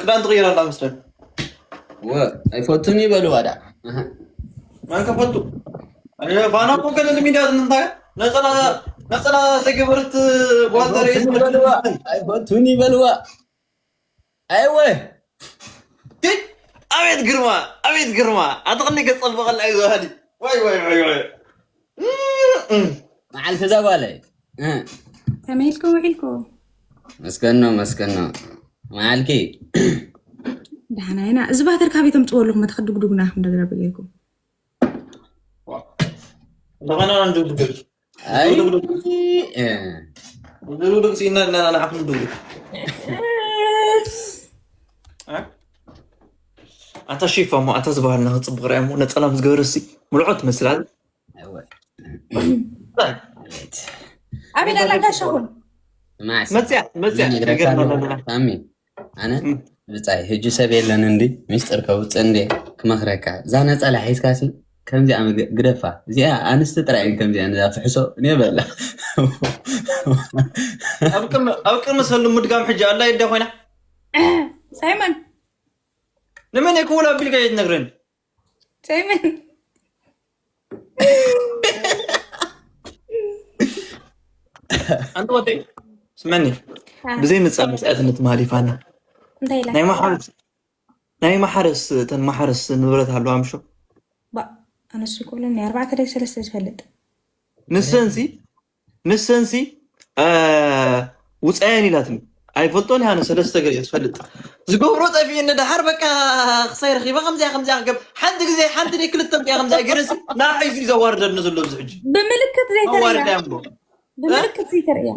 ክዳን ትቕይር ኣላ መስለን። ወ ኣይፈቱን ይበልዋ ዳ። ኣሃ። መን ከፈቱ? ኣነ ፋና እኮ ገለ ሚድያ እንታይ ነፀላ ነፀላ ዘይገበረት ጓል ተርኢ ኣይፈቱን ይበልዋ። ኣይፈቱን ይበልዋ። ኣይወ ግን ኣቤት ግርማ፣ ኣቤት ግርማ። ኣትኽኒ ገጸልበቐል ኣይዘሃሊ። ወይ ወይ ወይ ወይ። መዓልቲ እዛ ጓለይ። እ፣ ከመይ ኢልኩም ውዒልኩም? መስገኖ መስገኖ። መዓልኪ። ደሓና ኢና። እዚ ባተር ካበይ ተምፅዎ ኣለኹም? መተኸ ድጉድጉና ከም ደግረ ብጌርኩም። እንደገና እንድግድግ። ኣይ። እ፣ ድግድግ ሲና እና ንዓኹም ድግድግ። እ? ኣታ ሺፋ እሞ ኣታ ዝበሃል ና ክፅብቕ ርኣያ እሞ ነፀላ ምስ ገበረሲ ምልዖ ትመስላል። ኣይወ። ኣበይ ዳላ ጋሻኹም? ማዕስ። መፅያ መፅያ ይነግረካ ይገርመና ኣለኹ። ኣለና። ሳሚ፣ ኣነ እም። ብጻይ ህጂ ሰብ የለን እንዲ ሚስጥር ከውፅእ እንዲ ክመኽረካ። እዛ ነፀላ ሒዝካ ሲ ከምዚኣ ምግ-፣ ግደፋ። እዚኣ ኣንስቲ ጥራይ እየን ከምዚኣ ነዛ ፍሕሶ እኔ በላ። ኣብ ቅድሚ ኣብ ቅድሚ ሰሉ ምድጋም ሕጂ ኣላ የደ ኮይና ሳይመን ንመን እየ ክውል ኣቢልካ እየ ትነግረኒ? ሳይመን ኣንቲ ወደይ ስመኒ ብዘይ ምፃ መስኣትነት ማሊፋና እንታይ ኢላ? ናይ ማሓረስ ናይ ማሓረስ እተን ማሓረስ ንብረት ኣለዋ ምሾ ባ ኣነሱ ክብለኒ ኣርባዕተ ደግ ሰለስተ ዝፈልጥ ንሰንሲ ንሰንሲ እ፣ ውፃየን ኢላትኒ ኣይፈልጦን እያ። ኣነ ሰለስተ ገለ ዝፈልጥ ዝገብሮ ጠፊእኒ። ደሓር በቃ ክሳይ ረኺበ ከምዚኣ ከምዚኣ ክገብ ሓንቲ ግዜ ሓንቲ ደይ ክልተ እዚኣ ከምዚኣ ገይረሲ ንዓይ እዩ ዘዋርደኒ ዘሎ ኣብዚ ሕጂ ብምልክት መዋረድ ዘይተርእያ እያ እምቦ ብምልክት ዘይተርእያ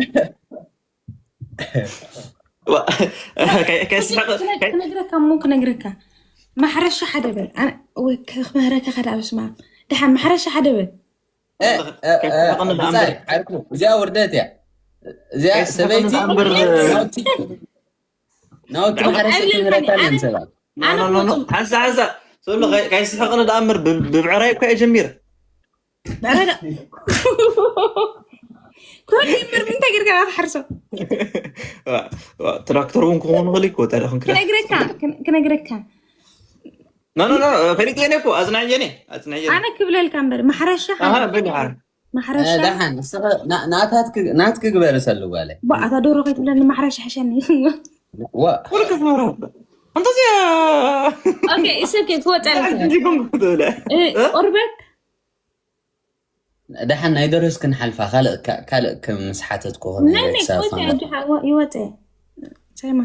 ዋ፣ ከይ- ከይስሕቕ ከይ- ክነግረካ እሞ ክነግረካ ማሕረሻ ሓደ በል ኣነ- ወይ ክምህረካ ከዳ በስማ ደሓን ማሕረሻ ሓደ በል እ፣ እ፣ እ፣ ብጻይ፣ ዓርኩ፣ እዚኣ ውርደት እያ። እዚኣ ከይስሕቕ ሰበይቲ ንኣምበር ናውቲ ናውቲ ማሕረሻ ክምህረካ ኣለኒ ሰባት። ኣነ ሓንሳ ሓንሳ ሰሎ ከይስሕቕኒ ደኣ እምበር ብ- ብብዕራይ እኳ እየ ጀሚረ። ብዕራይ ዶ ክወዲ እምበር ምንታይ ጌርካ ክትሓርሶ ዋ፣ ዋ፣ ትራክተር እውን ክኾኑ ክእል እኮ ታዲያ ክንክዳ ክነግረካ ክን- ክነግረካ ኖ ኖ ኖ ፈሊጥ የኔ እኮ ኣጽናዕየኔ ኣጽናዕየኔ ኣነ ክብለልካ እምበር ማሕረሻ ኣሃ በል ሓር ማሕረሻ እ፣ ደሓን ንስኸ ና- ናታት ክ- ናትክ ግበር ሰሉ ጓለይ። ባ ኣታ ዶሮ ከይትብለኒ ማሕረሻ ሕሸኒ ዋ ወልከ ትመራ እንተዚያ ኦኬ ኢሰብኬ ክወፀልካ ዲኩም ክትብለ እ፣ ቆርበት ደሓን ናይ ደረስ ክንሓልፋ ካልእ ካ- ካልእ ከም ምስ ሓተትኩ ናይ ናይ ክወፀ ኣጆ ሓዋ ይወፀ ሳይማ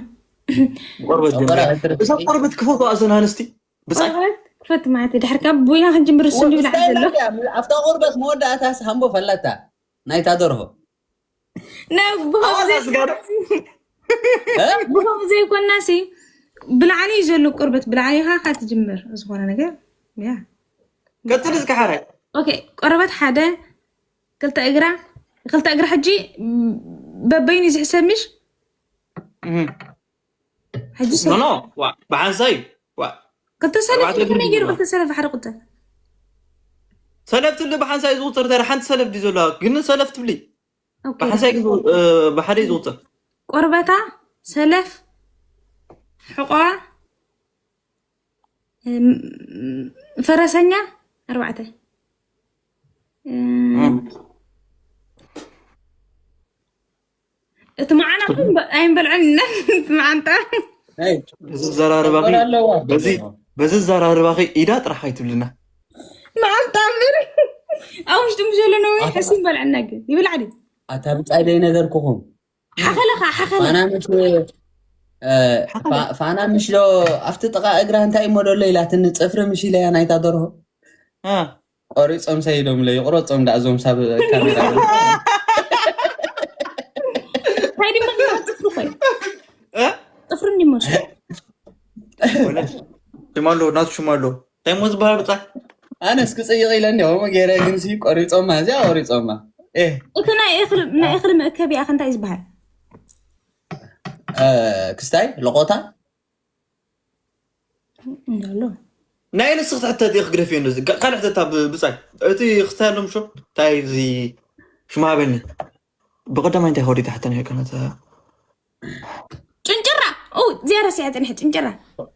ቆርበት ጀሚራ። እዛ ቆርበት ክፈቱ ኣዘን ኣንስቲ ብጻይ ቆርበት ክፈት ማለት እዩ። ድሕር ካብ ቦይና ክንጅምር እሱ እንዲብላ ዘሎ ኣብታ ቆርበት መወዳእታስ ሃምቦ ፈለታ ናይታ ደርሆ ናብ ብኸምኡ ኣዋሳ ዘይ- ስጋዶ እ? ብኸምኡ ዘይኮና ሲ ብላዕሊ እዩ ዘሎ ቆርበት ብላዕሊ ኢኻ ካብ ትጅምር ዝኾነ ነገር ያ ቀጽል እስከ ሓራይ ኦኬ ቆርበት ሓደ ክልተ እግራ ክልተ እግራ ሕጂ በበይኑ እዩ ዝሕሰብ ምሽ ሕጂ ኖ ኖ ዋ ብሓንሳይ ዋ ክልተ ሰለፍ ኣርባዕተ እግሪ ከመይ ገይሩ ይብላ። ክልተ ሰለፍ ሓደ ቁፅር ሰለፍ ትብሊ ብሓንሳይ ዝቁፅር ተረ ሓንቲ ሰለፍ ድዩ ዘለዋ ግን ሰለፍ ትብሊ ኦኬ፣ ብሓንሳይ ግን እ፣ ብሓደ እዩ ዝቁፅር ቆርበታ ሰለፍ ሕቆ እም፣ ፈረሰኛ ኣርባዕተ እም፣ እቲ መዓና እውን በ- ኣይንበልዕን ኢና። እቲ መዓንጣ ኣይ፣ እዚ ዘራርባኺ በር ኣለዋ። በዚ በዚ ዘራርባኺ ኢዳ ጥራሕ ኣይትብልና መዓንጣ እምበር ኣብ ውሽጢ ምስ ዘሎ ነዊሕ ሕሱም በልዕና ግን ይብላዕ ድዩ ኣታ ብጻይ ደይ ነገርኩኹም ሓኸለኻ ሓኸለ ፋና ምሽ እ፣ ፋ- ፋና ምሽ ዶ ኣብቲ ጥቓ እግራ እንታይ እሞ ደሎ ኢላትኒ ጽፍሪ ምሽ ኢለያ ናይታ ደርሆ እ፣ ቆሪጾም ሰይዶም ለ ይቁረጾም ዳእዞም ሳብ ካሜራ እንታይ ድማ ጽፍሪ ኮይ እ? ጽፍሪ እንዲመሱ ሽማሎ ናቱ ሽማሎ እንታይ ሞ ዝበሃል ብጻይ ኣነስ ክጽይቕ ኢለኒ ከምኡ ገይረ ግን ሲ ቆሪጾማ እዚኣ ቆሪጾማ እ፣ እቲ ናይ እኽሊ ናይ እኽሊ መእከቢኣ ከ እንታይ እዩ ዝበሃል እ፣ ክስታይ ለቆታ እንዳሎ ናይ ንስኽ ትሕተት እየ ክግደፍ እየ ነዚ ካልእ ሕተታ ብጻይ እቲ ክስታይ ኣሎ ምሾ እንታይ እዚ ሽማበኒ ብቐዳማይ እንታይ ከወዲት ሓተን እየ ከነተ ጭንጭራ እዚኣ ረሲዐ፣ ጽንሐ ጭንጭራ።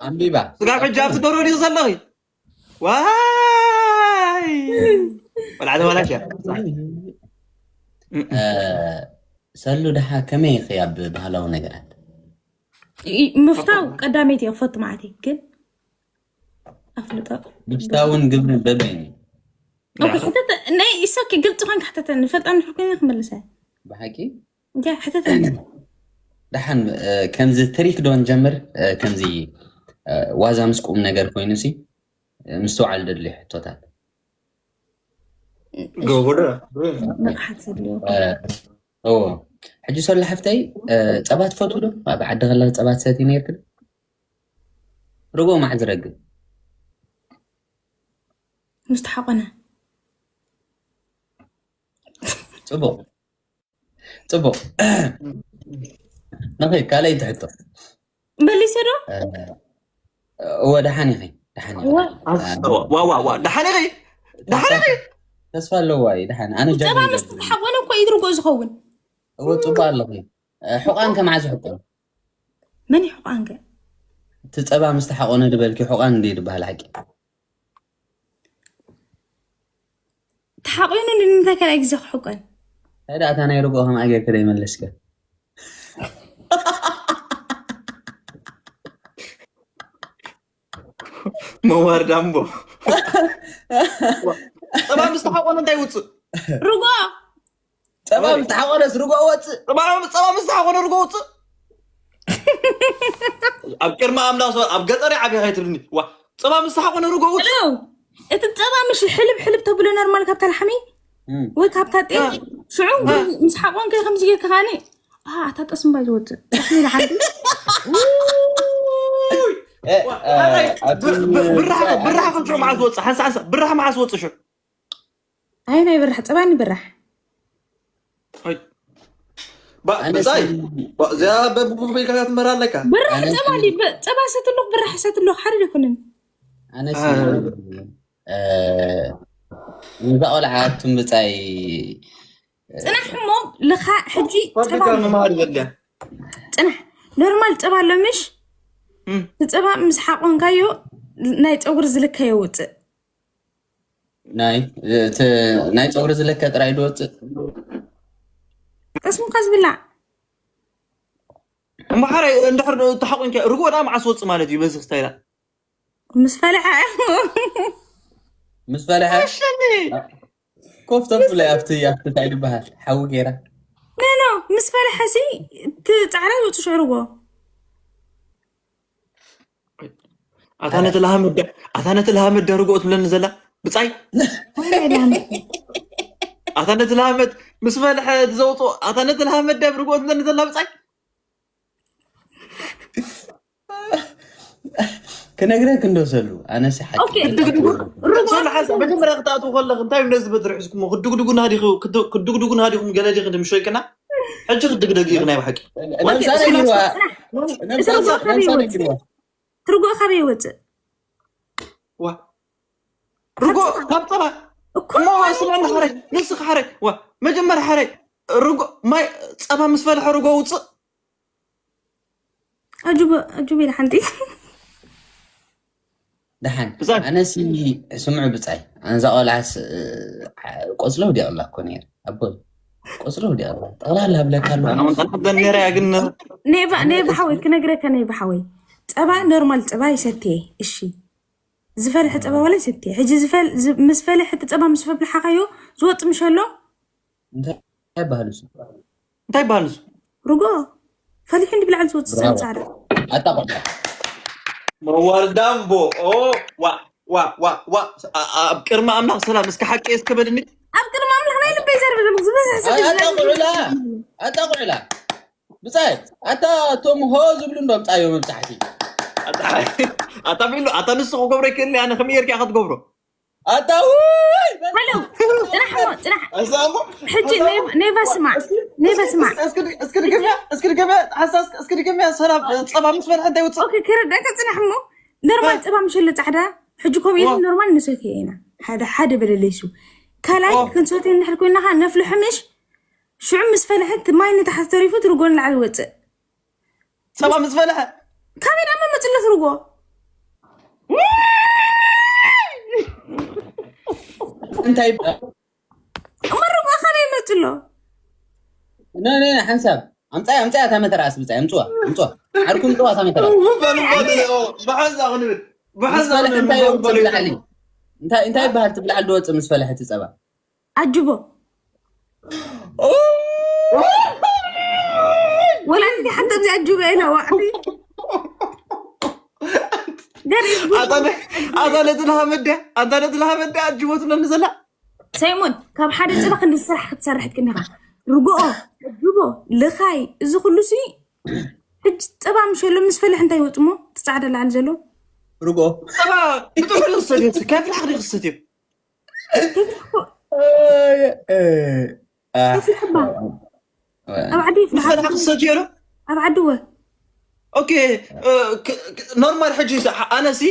ኣንቢባ ስጋብ ሕጂ ኣብቲ ደሮ ዲኹ ዘለኺ? ዋይ ወላ ተበላሽ እያ። ሰሉ፣ ደሓ ከመይ ኢኺ ኣብ ባህላዊ ነገራት? ምፍታው ቀዳመይቲ እየ ክፈቱ ማለት እዩ። ግን ኣፍልጦ ምፍታውን ግብርን በበይኑ ናይ ኢሳኪ ግልፂ ኮንካ ሕተተኒ፣ ፈጣን ሕኮይነ ክመልሰ ብሓቂ እንታይ ሕተተኒ? ደሓን። ከምዚ ትሪክ ዶ ንጀምር? ከምዚ ዋዛ ምስ ቁም ነገር ኮይኑ ሲ ምስትውዓል ደድልዩ ሕቶታት ገብረ ንቕሓት ዘድልዮ ኦ ሕጂ ሰሉ ሓፍተይ፣ ጸባ ትፈትው ዶ? ኣብ ዓዲ ከለኺ ጸባ ትሰቲ ነርክ? ርጎ ማዕ ዝረግብ ምስ ተሓቆነ ጽቡቕ ጽቡቕ። ንኸይ ካልኣይ ትሕቶ መሊሰ ዶ? እወ ደሓን ኢኺ ደሓን ኢኺ። እወ ዋዋዋ ደሓን ኢኺ ደሓን ኢኺ። ተስፋ ኣለዋ እዩ ደሓን። ኣነ ጸባ ምስ ተሓቆነ እኮ እዩ ርጎ ዝኸውን። እወ ጽቡቕ ኣለኺ። ሕቋን ከ መዓዝ ሕቆን? መን ይሕቋን ከ? እቲ ጸባ ምስ ተሓቆነ ድበልኪ ሕቋን እንደ ድበሃል ሓቂ? ተሓቂኑ ንምንታይ ካልኣይ ግዜ ክሕቆን? እንታይ ደኣ እታ ናይ ርግኦ ከምኣ ጌርኪ ደይመለስኪ? መዋርድ ኣምቦ ጸባ ምስ ተሓቆነ እንታይ ውፅእ? ርግኦ ጸባ ምስ ተሓቆነስ ርግኦ ወፅእ? ጸባ ጸባ ምስ ተሓቆነ ርግኦ ውፅእ? ኣብ ቅድሚ ኣምላኽ ሰ ኣብ ገጠር ዓብየ ከይትብልኒ ዋ ጸባ ምስ ተሓቆነ ርግኦ ውፅእ? ሄሎ፣ እቲ ጸባ ምሽ ሕልብ ሕልብ ተብሎ ኖርማል ካብታ ላሕሚ ወይ ካብታ ጤል ሽዑ ምስ ሓቆን ከ ከምዚ ጌርካ ከዓኒ ኣታ ጠስምባ ዝወፅእ ጠስሚ ኢላ ሓንቲ ብራኸ ሽዑ መዓዝ ወፅእ ሓንሳ ሓንሳ ብራኸ መዓዝ ወፅእ ሽዑ ኣይ ናይ ብራሕ ጸባኒ ብራሕ ብፃይ እዚኣ በብጉብልካ ትመራ ኣለካ ብራሕ ጸባ ጸባ ሰትልኽ ብራሕ ሰትልኽ ሓደ ይኮንን ኣነስ ነዛ ቆልዓ ኣቱም ብፃይ ጽናሕ እሞ ልኻ ሕጂ ጸባ መማሃሪ ዘድልያ ጽናሕ ኖርማል ጸባ ኣሎ ምሽ ንጸባ ምስ ሓቆንካዮ ናይ ፀጉሪ ዝልከ የውፅእ ናይ እቲ ናይ ፀጉሪ ዝለከ ጥራይ ድወፅእ ጠስምካ ዝብላዕ እምበሓረ እንድሕር ተሓቆንካ ርግኦ ዳ መዓስ ወፅእ ማለት እዩ በዚ ስታይላ ምስ ፈለሐ ምስ ፈለሐ ኮፍ ተብለ ኣብቲ ኣብቲ እንታይ ዝበሃል ሓዊ ገይራ ኖ ኖ ምስ ፈለሐ ሲ እቲ ፃዕዳ ይወፅእ ሽዑ ርግኦ ኣታ ነቲ ለሃመት ደ ኣታ ነቲ ለሃመት ደ ርግኦ ትብለኒ ዘላ ብፃይ ኣታ ነቲ ለሃመት ምስ ፈለሐ እቲ ዘውፅኦ ኣታ ነቲ ለሃመት ደ ርግኦ ትብለኒ ዘላ ብፃይ ክነግረክ እንዶ ሰሉ ኣነሲ ሓቂ ኦኬ ሰሉ ሓንሳ መጀመርያ ክትኣትዉ ከለክ እንታይ እዩ ነዚ በትሪ ሒዝኩሞ ክድግድጉና ዲኹ ክድግድጉና ዲኹም ገለ ዲኹ ድምሾይክና ሕጂ ክድግደግ እዩ ናይ ብሓቂ ነብሳ ነጊርዋ ነብሳ ነጊርዋ ትርጉኦ ካበይ ይወፅእ ዋ ርጎ ካብ ፀባ እሞ ስማኒ ሓረይ ንስክ ሓረይ ዋ መጀመርያ ሓረይ ርጎ ማይ ፀባ ምስ ፈለሐ ርጎ ውፅእ ኣጁበ ኣጁበ ኢለ ሓንቲ ደሓን ኣነሲ ስምዑ ብፃይ ኣነዛ ቆልዓስ ቆፅሎ ውዲቕላ እኮ ነይር ኣቦይ ቆፅሎ ውዲቕላ ጠቕላላ ብለካ ኣለኹ ነራ ግን ነይ ብሓወይ ክነግረካ ነይ ብሓወይ ፀባ ኖርማል ፀባ ይሰትየ እሺ ዝፈልሐ ፀባ ዋላ ይሰትየ ሕጂ ምስ ፈልሐ እቲ ፀባ ምስ ፈብልሓኻዮ ዝወፅ ምሽ ኣሎ እንታይ ባህል እሱ እንታይ ባህል እሱ ርጎ ፈሊሑ እንዲ ብላዕሊ ዝወፅእ ፃዕዳ ፃዕዳ ኣጣቆታ መዋርዳምቦ ዋ ዋ ዋ ዋ ኣብ ቅድሚ ኣምላኽ ሰላም እስከ ሓቂ እስከ በልኒ ኣብ ቅድሚ ኣምላኽ ናይ ልበይ ዘርብ ዘሎ ዝበዝሕ ሰብ እዩ ዝብል። ኣጣቁዕላ ኣጣቁዕላ ብፃይ ኣታ እቶም ሆ ዝብሉ እንዶ ብፃዮ መብፃሕቲ ኣታ ቢሉ ኣታ ንሱ ክገብሮ ይክእል ኣነ ከመይ ጌርካ ክትገብሮ ኣታ ውይ ሃሎ ፅናሕ እሞ ፅናሕ እዛ እሞ ሕጂ ኔቫ ስማዕ ኔቫ ስማዕ እስኪ ድገምያ እስኪ ድገምያ ሓሳስ እስኪ ድገምያ ሰላም ፀባ ምስ በልሐ እንታይ ውፅእ ኦኬ ክርዳእካ ፅናሕ እሞ ኖርማል ፀባ ምሸለ ፃዕዳ ሕጂ ከምኡ ኢሉ ኖርማል ንሰትዮ ኢና ሓደ ሓደ በለለይሱ ካልኣይ ክንሰትዮ እንድሕር ኮይና ከዓ ነፍልሖ ምሽ ሽዑ ምስ ፈለሐት ማይ ንታሕቲ ተሪፉ ትርጎ ንላዕሊ ወፅእ ፀባ ምስ ፈለሐ ካበይ ደኣ መመፅለት ርጎ? እንታይ እሞ ርጎ ካበይ መፅሎ? ነ ነ ሓንሳብ ኣምፃይ ኣምፃይ ኣታ መተራእስ ብፃይ ኣምፅዋ ኣምፅዋ ዓርኩም ምፅዋ ኣታ መተራእስ በሉ በሉ በሓንሳ ክንብል በሓንሳ እንታይ ትብላዓሊ እንታይ እንታይ ይበሃል ትብላዓል ድወፅእ ምስ ፈለሐ እቲ ፀባ ኣጅቦ ወላ ሓንቲ ኣብዚ ኣጅቦ ኢላ ዋዕቲ ኣታ ነቲ ለሃመደ ኣታ ነቲ ለሃመደ ኣጅቦ ትብለኒ ዘላ ሰይሙን ካብ ሓደ ፅባ ክንዲ ስራሕ ክትሰርሕ ትክኒኻ ርግኦ ኣጅቦ ልኻይ እዚ ኩሉ ሲ ሕጂ ፀባ ምሸሎ ምስ ፈልሕ እንታይ ይወፅሞ ትፃዕደ ላዓል ዘሎ ርግኦ ብጥሑ ክሰትዮ ከፍላሕ ክሰትዮ ከፍልሕባ ኣብ ዓዲ ምስ ፈልሕ ክሰትዮ ዶ ኣብ ዓዲ ወ ኦኬ ኖርማል ሕጂ ኣነሲ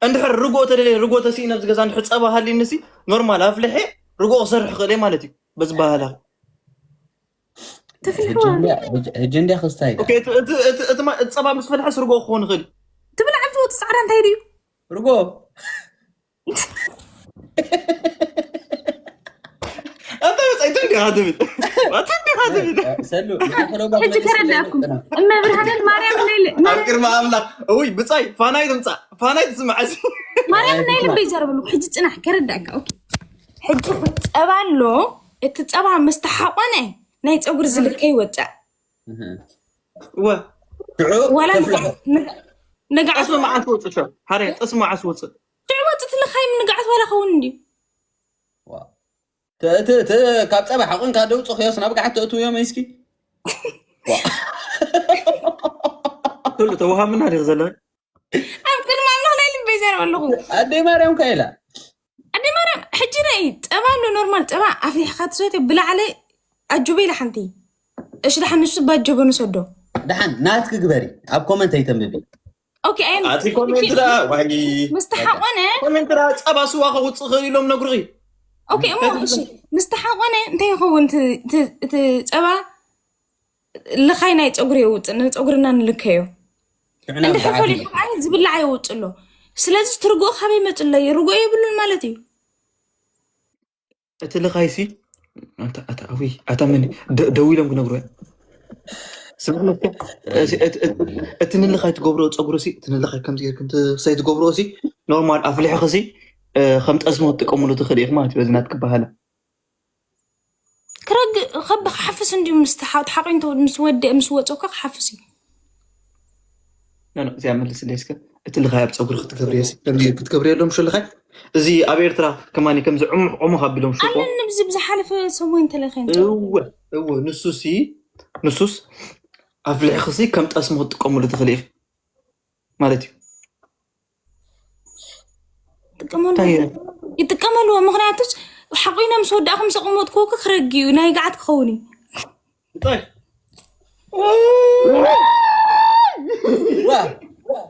እንድሕር ርግኦ ተደለ ርግኦ ተሲእነ ኣብዚ ገዛ እንድሕር ፀባ ሃሊኒ ሲ ኖርማል ኣፍልሐ ርግኦ ክሰርሕ ክእል ማለት እዩ በዚ ባህላ ተፍልሕዋ ሕጂ እንዲያ ክስታይ ኦኬ እቲ- እቲ- እቲ- እቲ ማ- እቲ ፀባ ምስ ፈልሐስ ርግኦ ክኸውን ይኽእል እዩ ትብላዕ ትወፅ ፃዕዳ እንታይ ድዩ ርግኦ ኣታ መፃኢቶ እንዲኻ ትብል ኣታ እንዲኻ ትብል ሰሉ ሕጂ ተረዳእኩም እመ ብርሃንን ማርያም ኣብ ቅድሚ ኣምላኽ እውይ ብፃይ ፋናይ ትምፃእ ፋናይ ትስማዕ እዚ ማርያም ናይ ልበይ ዘረበሉ ሕጂ ፅናሕ ከረዳእካ ኦኬ ሕጂ ፀባ ኣሎ እቲ ፀባ ምስ ተሓቆነ ናይ ፀጉሪ ዝልከ ይወፅእ ወ ዋላ ንግዓ ጠስሚ መዓልቲ ወፅእ ሸ ሓደ ጠስሚ መዓልቲ ወፅእ ሽዑ ወፅእ ትልኻይ ንግዓት ዋላ ኸውን እንዲ እቲ ካብ ፀባ ሓቁን ካብ ደውፅኽዮስ ናብ ጋሓት ተእትውዮም እስኪ ክሉ ተዋሃምና ዲክ ዘለና ኣብ ቅድሚ ኣምላኽ ናይ ልበይ ዘረብ ኣለኹ ኣደይ ማርያም ከ ኢላ ኣደይ ማርያም ሕጂ ረኢ ጠባ ኣሎ ኖርማል ጠባ ኣፍሊሕካ ትሰትዮ ብላዕለ ኣጁበ ኢላ ሓንቲ እሺ ደሓን ንሱ ባጀበ ንሰዶ ደሓን ናትኪ ግበሪ ኣብ ኮመንት ኣይተንብቢ ኦኬ ኣየን ኣቲ ኮሜንት ዳ ዋይ ምስ ተሓቆነ ኮሜንት ዳ ፀባ ስዋ ከውፅእ ክእል ኢሎም ነግሩኺ ኦኬ እሞ እሺ ምስ ተሓቆነ እንታይ ይኸውን እቲ- እቲ እቲ ፀባ ልኻይ ናይ ፀጉሪ የውፅእ ንፀጉርና ንልከዮ እንድሕር ፈሊሑ ከዓ ዝብላዕ የውፅእ ኣሎ ስለዚ ትርጎ ካበይ መፅለይ ርጎ የብሉን ማለት እዩ እቲ ልኻይሲ ኣታ ኣታ ኣዊ ኣታ መን ደ- ደው ኢሎም ክነግሩ እያ ስምዕ መስከ እቲ- እቲ- እቲ- እቲ ንልኻይ ትገብሮ ፀጉሪ ሲ እቲ ንልኻይ ከምዚ ጌርክም ትሰይ ትገብሮ ሲ ኖርማል ኣፍሊሕኺ ሲ ከም ጠስሚ ክትጥቀምሉ ትኽእል ኢኺ ማለት እዩ በዚ ናትኪ ባህላ ክረግ ከብ ክሓፍስ እንዲዩ ምስ ተሓ- ተሓቂንቶ ምስ ወደ ምስ ወፀካ ክሓፍስ እዩ ኖ ኖ እዚኣ መልስለይ እስከ እቲ ልኻይ ኣብ ፀጉሪ ክትገብርዮ ሲ ከምዚ ክትገብርዮ ኣለዎም ሽልኻይ እዚ ኣብ ኤርትራ ከማኒ ከምዚ ዕሙኽ ዕሙኽ ኣቢሎም ሽኮ ኣለኒ ብዚ ብዝሓለፈ ሰሙን ተለኸን እወ እወ ንሱ ሲ ንሱስ ኣፍሊሕኺ ሲ ከም ጠስሚ ክትጥቀምሉ ትኽእል ኢኺ ማለት እዩ ይጥቀመሉ እንታይ እዩ? ይጥቀመሉ ምክንያቱስ ሓቂኖም ምስ ወዳእኹም ዘቕመጥኩ ክረግ እዩ ናይ ገዓት ክኸውን እዩ እንታይ ዋ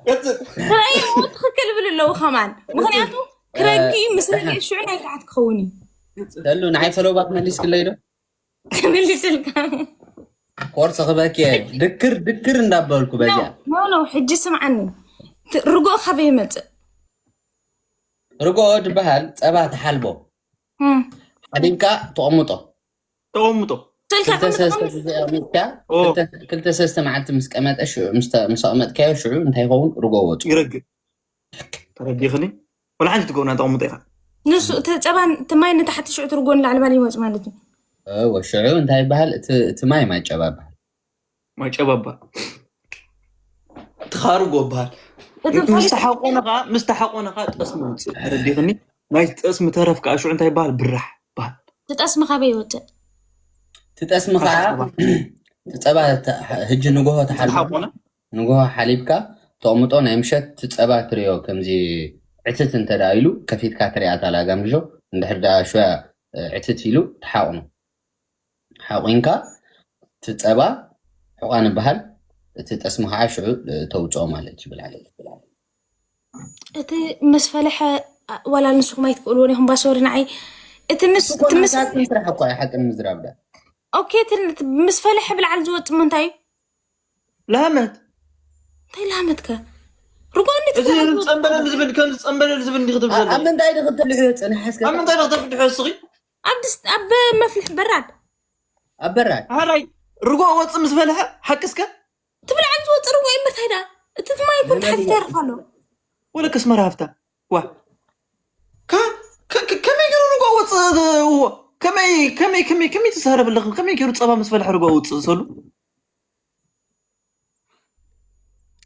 ቀፅል ራእይ ትኽክል ብል ኣለዉ ከማን ምክንያቱ ክረግ እዩ ምስ ረግ ሽዑ ናይ ገዓት ክኸውን እዩ ተሉ ንዓይ ፈለውባክ መሊስክለይ ዶ ተመሊስልካ ኮርስ ክበኪ ድክር ድክር እንዳበልኩ በዚኣ ኖ ኖ ሕጂ ስምዓኒ ርጎ ካበይ ይመፅእ ርጎ ዝበሃል ፀባ ተሓልቦ እም። ሓሊብካ ተቐምጦ ተቐምጦ ስልካ ክልተ ሰለስተ ግዜ ኣቕሚጥካ ኦ። ክልተ- ክልተ ሰለስተ መዓልቲ ምስ ቀመጠ ሽዑ ምስ ተ- ምስ ኣቕመጥካዮ ሽዑ እንታይ ይኸውን ርጎ ወፁ ይረግእ ተረዲኽኒ ወላ ሓንቲ ትገብና ተቐምጦ ኢኻ ንሱ እቲ ፀባን እቲ ማይ ንታሕቲ ሽዑ ትርጎ ንላዕሊ ባል ይወፅ ማለት እዩ እወ ሽዑ እንታይ ይበሃል እቲ እቲ ማይ ማይ ጨባ ይበሃል ማይ ጨባባ ትኻርጎ በሃል እቲ ምስ ተሓቆነ ኸዓ ምስ ተሓቆነ ኸዓ ጠስሚ ውፅእ ተረዲኽኒ ናይ ጠስሚ ተረፍ ከዓ ሽዑ እንታይ ይበሃል ብራሕ በሃል ትጠስሚ ካበይ ይወፅእ እቲ ጠስሚ ከዓ እቲ ፀባ ተ- ህጂ ንጎሆ ተሓልቦ ተሓቆነ ንጎሆ ሓሊብካ ተቕምጦ ናይ ምሸት እቲ ፀባ ትሪኦ ከምዚ ዕትት እንተ ደኣ ኢሉ ከፊትካ ትሪኣ እታ ላጋ ምሾ እንድሕር ደኣ ሽያ ዕትት ኢሉ ትሓቕኖ ሓቑንካ እቲ ፀባ ሕቋን ይበሃል እቲ ጠስሚ ከዓ ሽዑ ተውፅኦ ማለት ይብላል እቲ ምስ ፈለሐ ዋላ ንስኹም ኣይትክእልዎን ኢኹም ባሶሪ ንዓይ እቲ ምስ እቲ ምስ ስራሕ እኳ እዩ ሓቂ ንምዝራብ ዳ ኦኬ እቲ ምስ ፈለሐ ብላዕሊ ዝወፅእ ምንታይ እዩ ለሃመት እንታይ ላመትከ? ርጓ እንዴት እዚ ትበልዕ? ጸንበለል ዝብል፣ ከምዚ ጸንበለል ዝብል እንዲህ ክትብል ኣብ ዘለካ። ምንታይ ድኽትልሕዮ ጽንሕ እስከ? ኣብ ምንታይ ድኽትልሕዮ እስኺ? ኣብ ድስ-፣ ኣብ መፍልሕ በራድ። ኣብ በራድ። ሓራይ ርጓ ወጽእ ምስ በልሐ ሓቂ እስከ? ትብልዐን ዝወጽእ ርጓ እዩ፣ እንታይ ደኣ? እቲ ማይ እኮ ንመን ተሓቲተ ይወጽእ? ይረኽብ ኣሎ። ወለከስ መራህብታ። ዋ። ከ-፣ ከ-፣ ከ-፣ ከመይ ገይሩ ርጓ ወጽእ? እዎ። ከመይ፣ ከመይ፣ ከመይ፣ ከመይ ትዛረብ ኣለኽን? ከመይ ገይሩ ጸባ ምስ በልሐ ርጓ ወጽእ ዝሰሉ?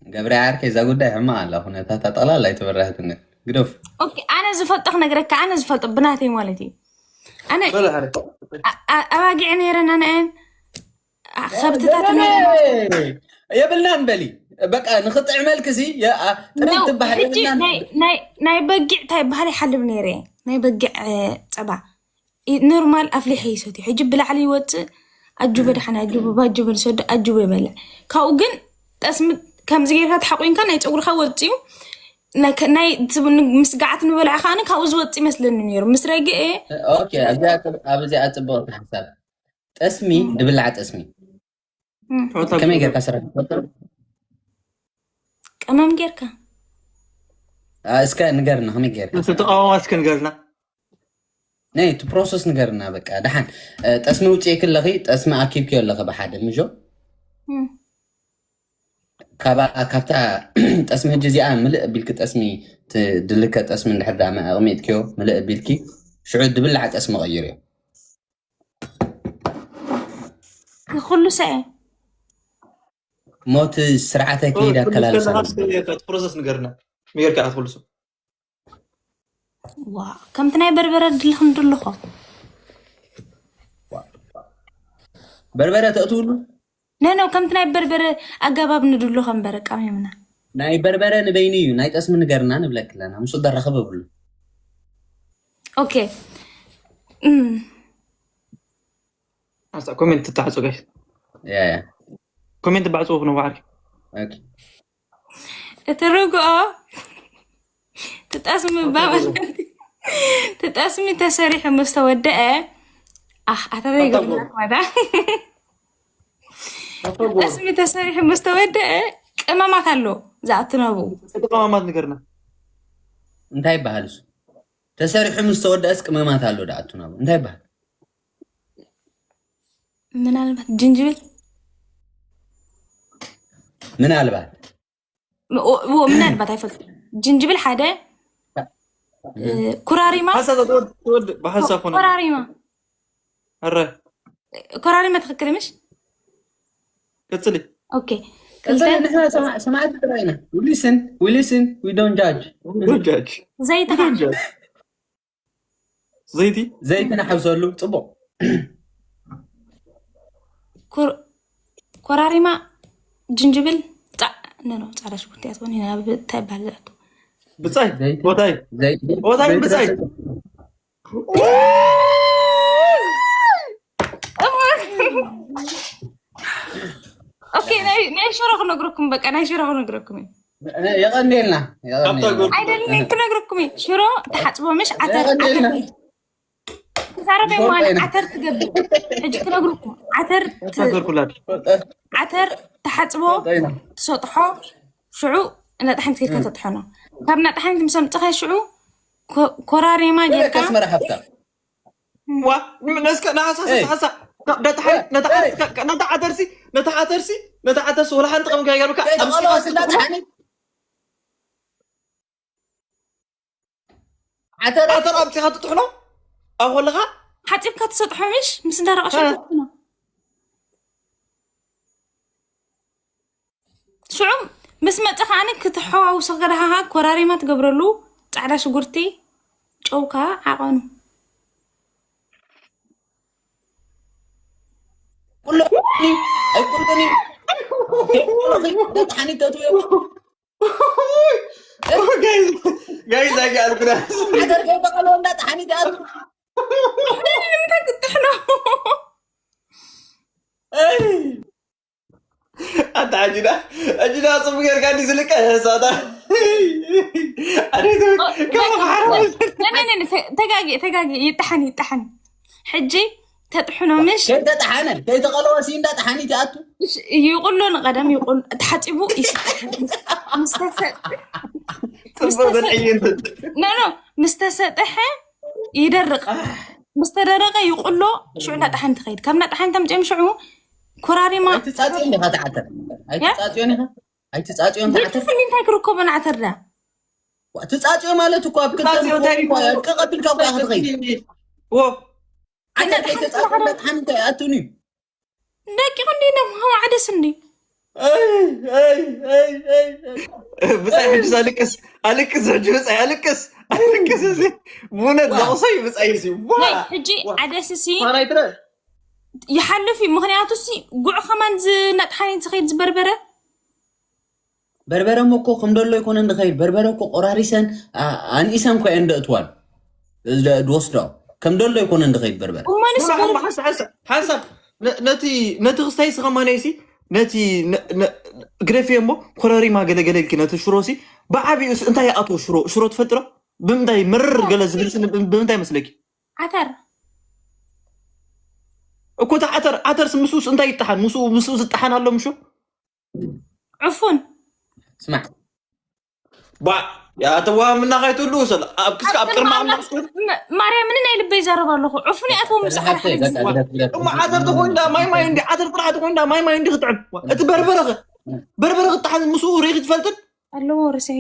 ገብረ ዓርከይ፣ እዛ ጉዳይ ሕማቕ ኣላ፣ ኩነታታ ጠቕላላ ኣይተበራህትን። ግደፍ። ኦኬ፣ ኣነ ዝፈልጦ ክነግረካ፣ ኣነ ዝፈልጦ ብናተይ ማለት እዩ። ኣነ በለ፣ ኣረ። ኣ-፣ ኣ-፣ ኣባጊዕ ነይረን ኣነአን፣ ኣ-፣ ከብትታት ነይረን። የብልናን በሊ። በቃ፣ ንኽጥዕመልክሲ፣ የ-፣ ኣ-፣ ጥሪት ነው፣ ትበሃል ሕጂ የብልናን። ናይ፣ ናይ፣ ናይ በጊዕ እንታይ በሃል ይሓልብ ነይረ፣ ናይ በጊዕ፣ እ፣ ጸባ። ኖርማል ኣፍሊሐ ይሰትዮ። ሕጂ ብላዕሊ ይወፅእ፣ ኣጁበ ደሓን፣ ኣጁበ ባጁበ ንሰዶ፣ ኣጁበ ይበልዕ። ካብኡ ግን ጠስሚ ከምዚ ጌርካ ተሓቑንካ ናይ ፀጉርካ ወፅዩ፣ ናይ ከ-፣ ናይ ምስ ገዓት ንበልዐ ከዓኒ ካብኡ ዝወፅእ ይመስለኒ ነይሩ። ምስ ረግኤ ኦኬ፣ ኣብዚኣ ጽብ-፣ ኣብዚኣ ጽብቕቲ ሓሳብ። ጠስሚ፣ እም። ድብላዕ ጠስሚ። እም። ከመይ ጌርካ ስራሕ ትፈጥር? ቀመም ጌርካ? አ፣ እስከ ንገርና፣ ከመይ ጌርካ? ተቃዋሚ እስከ ንገርና። ናይ፣ እቲ ፕሮሰስ ንገርና፣ በቃ፣ ደሓን። እ፣ ጠስሚ ውፅእኪ ኣለኺ፣ ጠስሚ ኣኪብኪዮ ኣለኺ ብሓደ፣ ምጆ? እም። ካባ-፣ ካብታ ጠስሚ ሕጂ እዚኣ ምልእ ቢልኪ ጠስሚ፣ ት-፣ ድልከ ጠስሚ እንድሕር ደኣ ኣቕሚጥኪዮ፣ ምልእ ቢልኪ፣ ሽዑ ድብላዕ ጠስሚ ቀይርዮ። ክኹሉ ሰ ሞት ስርዓተ ከይድ ኣከላልሳ። ፕሮሰስ ንገርና። ሚገርካ ኣትኩሉ ሰብ። ዋ፣ ከምቲ ናይ በርበረ ድልኽ ንድልኾ። በርበረ ተእትውሉ? ነ፣ ነ፣ ከምቲ ናይ በርበረ ኣገባብ ንድልኾ እምበር፣ ቃሚምና። ናይ በርበረ ንበይኑ እዩ፣ ናይ ጠስሚ ንገርና ንብለክ ኣለና። ምስኡ ደራኸብ ኣብሉ። ኦኬ። እም። ኣስታ ኮሜንት ትታሕጹ፣ ጋይስ። ያ፣ ያ። ኮሜንት ባዕጹ ነው ባዕሪ። ኦኬ። እቲ ርግኦ፣ እቲ ጠስሚ ባመ-፣ እቲ ጠስሚ ተሰሪሑ ምስ ተወደአ፣ ኣህ፣ ኣታ ዘይገብርና ኣታጎ። ማታ። ኣታጎ። ጠስሚ ተሰሪሑ ምስ ተወደአ፣ ቅመማት ኣሎ፣ ዝኣቱ ናብኡ። እቲ ቅመማት ንገርና። እንታይ ይበሃል እሱ? ተሰሪሑ ምስ ተወደአስ ቅመማት ኣሎ፣ ዝኣቱ ናብኡ። እንታይ ይበሃል? ምናልባት ጅንጅብል? ምናልባት። ም-፣ ኦ-፣ ዎ፣ ምናልባት ኣይፈልጥን። ጅንጅብል ሓደ፣ እ፣ ኮራሪማ። ሓሳብ ትወድ-፣ ትወድ-፣ ብሓሳብ ኮነ። ኮራሪማ። ኣረ። ኮራሪማ ትኽክል ምሽ? ቀጽሊ። ኦኬ። ቀጽሊ፣ ክልተ። ንሕና ሰማ-፣ ሰማዕቲ ጥራይ ኢና። We listen, we listen, we don't judge. We don't judge. ዘይትኻ። We don't judge. ዘይቲ? ዘይቲ ንሓብሰሉ፣ ጽቡቕ። ኮር-፣ ኮራሪማ፣ ጅንጅብል፣ ጻ-፣ ኖ፣ ኖ፣ ጻዕዳ ሽጉርቲ እያ ትኾን፣ ናብ እንታይ ይበሃል ዝኣቱ? ብጻይ? ዘይቲ። ቦታይ? ዘይቲ። ቦታይ ዘይቲ ብጻይ? ዳስ-፣ ኦኬ፣ ናይ፣ ናይ ሽሮ ክነግረኩም፣ በቃ፣ ናይ ሽሮ ክነግረኩም እዩ። የቐንየልና፣ የቐንየልና። ካብታ ጎርፍ-፣ ኣይደልን፣ ክነግረኩም እዩ። ሽሮ ተሓጽቦ፣ ምሽ ዓተር፣ የቐንየልና። ዓተር። ተዛረበ ሽኮር ማን ኮይና። ዓተር ትገብር። ሕጂ ክነግረኩም። ዓተር ት-፣ ተዛረብኩላት። ዓተር ተሓጽቦ፣ ኮይና። ትሰጥሖ፣ ሽዑ ናጣሕንቲ ኬድካ እም። ተጥሕኖ። ካብ ናጣሕንቲ ምስ ኣምጽኻዮ ሽዑ ኮ-፣ ኮራሪማ ጌርካ። ኣስመራ ሃብታ። ዋ፣ ነስከ፣ ንሓሳ፣ ኤይ። ሓሳ፣ ነታ ሓ-፣ ኤይ። ነታ ሓ-፣ ነታ ዓተርሲ፣ ነታ ዓተርሲ፣ ነታ ዓተርሲ፣ ወላ ሓንቲ ቀምካ ይገርምካ፣ ኤይ፣ ኣምሲኻ ተቐለዋ፣ ስላ ትጥሕኖ? ዓተር፣ ዓተር ኣምሲኻ ትጥሕኖ? ኣብ ከለኻ? ሓጺብካ ትሰጥሖ፣ ምሽ? ምስ እንዳረቐሸ ሃ። ትጥሕኖ። ሽዑ ምስ መጸ ከዓኒ ክትሓዋውሶ ከለኻ ኮራሪማ ትገብረሉ፣ ጻዕዳ ሽጉርቲ፣ ጨው ከኣ ዓቐኑ። ቁሎ-፣ ኣይቁሎኒ። ደሓኒ ተትውዮ። ጋይዝ፣ ጋይዝ፣ ኣይከኣልኩና። ዓተር ከይበቐሎ እንዳ ጠሓኒት ኣቱ። ንምንታይ ክትጥሕኖ? ኣይ። ኣታ ኣጂዳ፣ ኣጂዳ ጽቡቅ ጌርካ እንዲ ዝልቀ ሳታ። ኣሬ፣ ኦ፣ ከመ ነ-፣ ሓራም። ነ-፣ ነ-፣ ነ-፣ ተ-፣ ተጋጊ፣ ተጋጊ፣ ይጠሓን፣ ይጠሓን። ሕጂ ተጥሕኖ ምሽ? ከይተጠሓነ፣ ከይተቐለወ ሲ እንዳጠሓኒት ይኣቱ። ይቕሎ ንቐደም ይቕሎ፣ ተሓፂቡ ይስጣሕ። ምስ ተሰ- ምስ ጽቡቅ ተሰ- ዘልዕይን ኖ ኖ፣ ምስ ተሰጠሐ ይደርቕ። ምስ ተደረቀ ይቕሎ። ሽዑ እንዳጠሓን ትኸይድ። ካብ እንዳጠሓን ተምፅኦም ሽዑ ኮራሪማ ኣይትጻጽዮን ዲኻ ትዓተር? ኣይትጻጽዮን ኢኻ? ኣይትጻጽዮን ትዓተር? ብትፍሊ እንታይ ክርከቦ ንዓተርዳ? ትጻጽዮ ማለት እኮ ኣብ ክልተ ትጻጽዮ እንታይ ንኮ ይኮን? ቀቐ ቢልካ ኣብኣ ክትኸይድ። ወ ዓተር ከይተጻጽዮ እንዳጠሓን እንታይ ይኣቱን እዩ? ደቂቕ እንዲ ነምሃው ዓደስ እንዲ ብጻይ ሕጂ ኣልቅስ ኣልቅስ ሕጂ ብጻይ ኣልቅስ ኣልቅስ እዚ ብእውነት ለቕሶ እዩ ብጻይ እዚ ዋ ናይ ሕጂ ዓደስ ሲ ፋናይ ትረ ይሓልፍ እዩ። ምክንያቱ ሲ ጉዕ ከማን ዝነጥሓኒ ዝኸይድ ዝበርበረ በርበረ እኮ ከም ደሎ ይኮነ እንድኸይድ በርበረ እኮ ቆራሪሰን አ- ኣንኢሰን እኮ እየን ደእትዋን ዝወስዶ ከም ደሎ ይኮነ እንድኸይድ በርበረ ሓንሳብ ሓንሳብ ነቲ ነቲ ክስታይ ስኸማነይሲ ነቲ ግደፊ እሞ ኮረሪማ ገለገለ ኢልኪ ነቲ ሽሮሲ ብዓብኡ እንታይ ይኣትዎ ሽሮ ሽሮ ትፈልጥሮ ብምንታይ ምርር ገለ ዝብል ስኒ ብምንታይ መስለኪ ዓተር እኮ እቲ ዓተር ዓተር ምስኡስ እንታይ ይጠሓን ምስኡ ምስኡ ዝጠሓን ኣሎ ምሹ ዕፉን ስማዕ ባ ያተዋ ምና ካይትሉ ሰለ ኣብ ክስካ ኣብ ቅድሚ ኣምላኽ ስኩን ማርያምን ናይ ልበይ ይዛረብ ኣለኹ። ዕፉን ይኣትዎም ምስ ሓፍተይ በቃ ግደፍ ግደፍ እሞ ዓተር ተኾይንዳ ማይ ማይ እንዲ ዓተር ጥራሕ ተኾይንዳ ማይ ማይ እንዲ ክትዕብ እቲ በርበረኸ በርበረ ክጠሓን ምስኡ ርኢ ክትፈልጥን ኣለዎ ርስዐ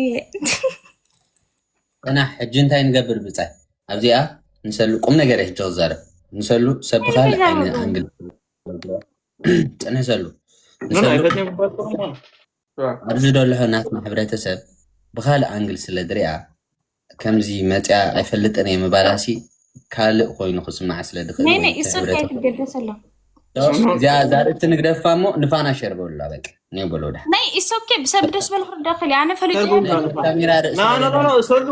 እና ሕጂ እንታይ ንገብር ብጻይ ኣብዚኣ ንሰሉ ቁም ነገር እየ ሕጂ ክዛረብ ንሰሉ ሰብ ብኻልእ ዓይኒ ኣንግል ጽንሕ ሰሉ ንሰሉ ኣብዚ ደልሖ ናትና ሕብረተሰብ ብኻልእ ኣንግል ስለ ድሪኣ ከምዚ መፅያ ኣይፈልጥን እየ ምባላሲ ካልእ ኮይኑ ክስማዕ ስለ ድኽእል ናይ ወይ ናይ እቲ ኢሶኬ ሕብረተሰብ ኣይትገደስ ኣሎ እዚኣ ዛርእቲ ንግደፋ እሞ ንፋና ሸር በሉላ በቃ ኒው በሎ ዳ ናይ ኢሶኬ ብሰብ ደስ በል ክርዳኸል ኣነ ፈለጥ ተርጉም ካሜራ ርእሲ ና ና ና ና ሰሉ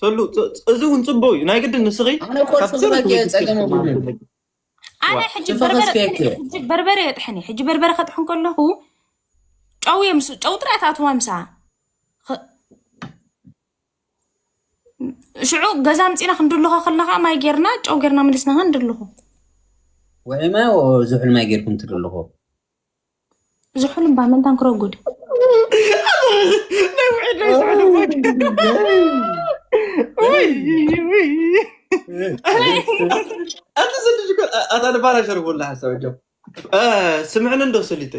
ሰሉ ፅ- እዚ እውን ፅቡቅ እዩ ናይ ግድን ንስኺ ኣነ እኮ ጽቡቅ እየ ጸገም የብሉን ኣነ ሕጂ ትፈኸስ በርበረ ከየክ ሕጂ በርበረ የጥሕን እየ። ሕጂ በርበረ ከጥሕን ከለኹ ጨው እየ ምስ ጨው ጥራይ ትኣትዋ ምሳ ኽ- ሽዑ ገዛ ምፂና ክንድልኾ ከለና ከዓ ማይ ጌርና ጨው ጌርና መሊስና ክንድልኹ ውዒ ማይ ዝሑል ማይ ጌርኩም ትድልኹ ዝሑል እምባ መንታን ክረጉድ ኣታ ንፋና ሸርቦላ ሓሳብ ጆ ስምዕኒ እንዶ ሰሊተ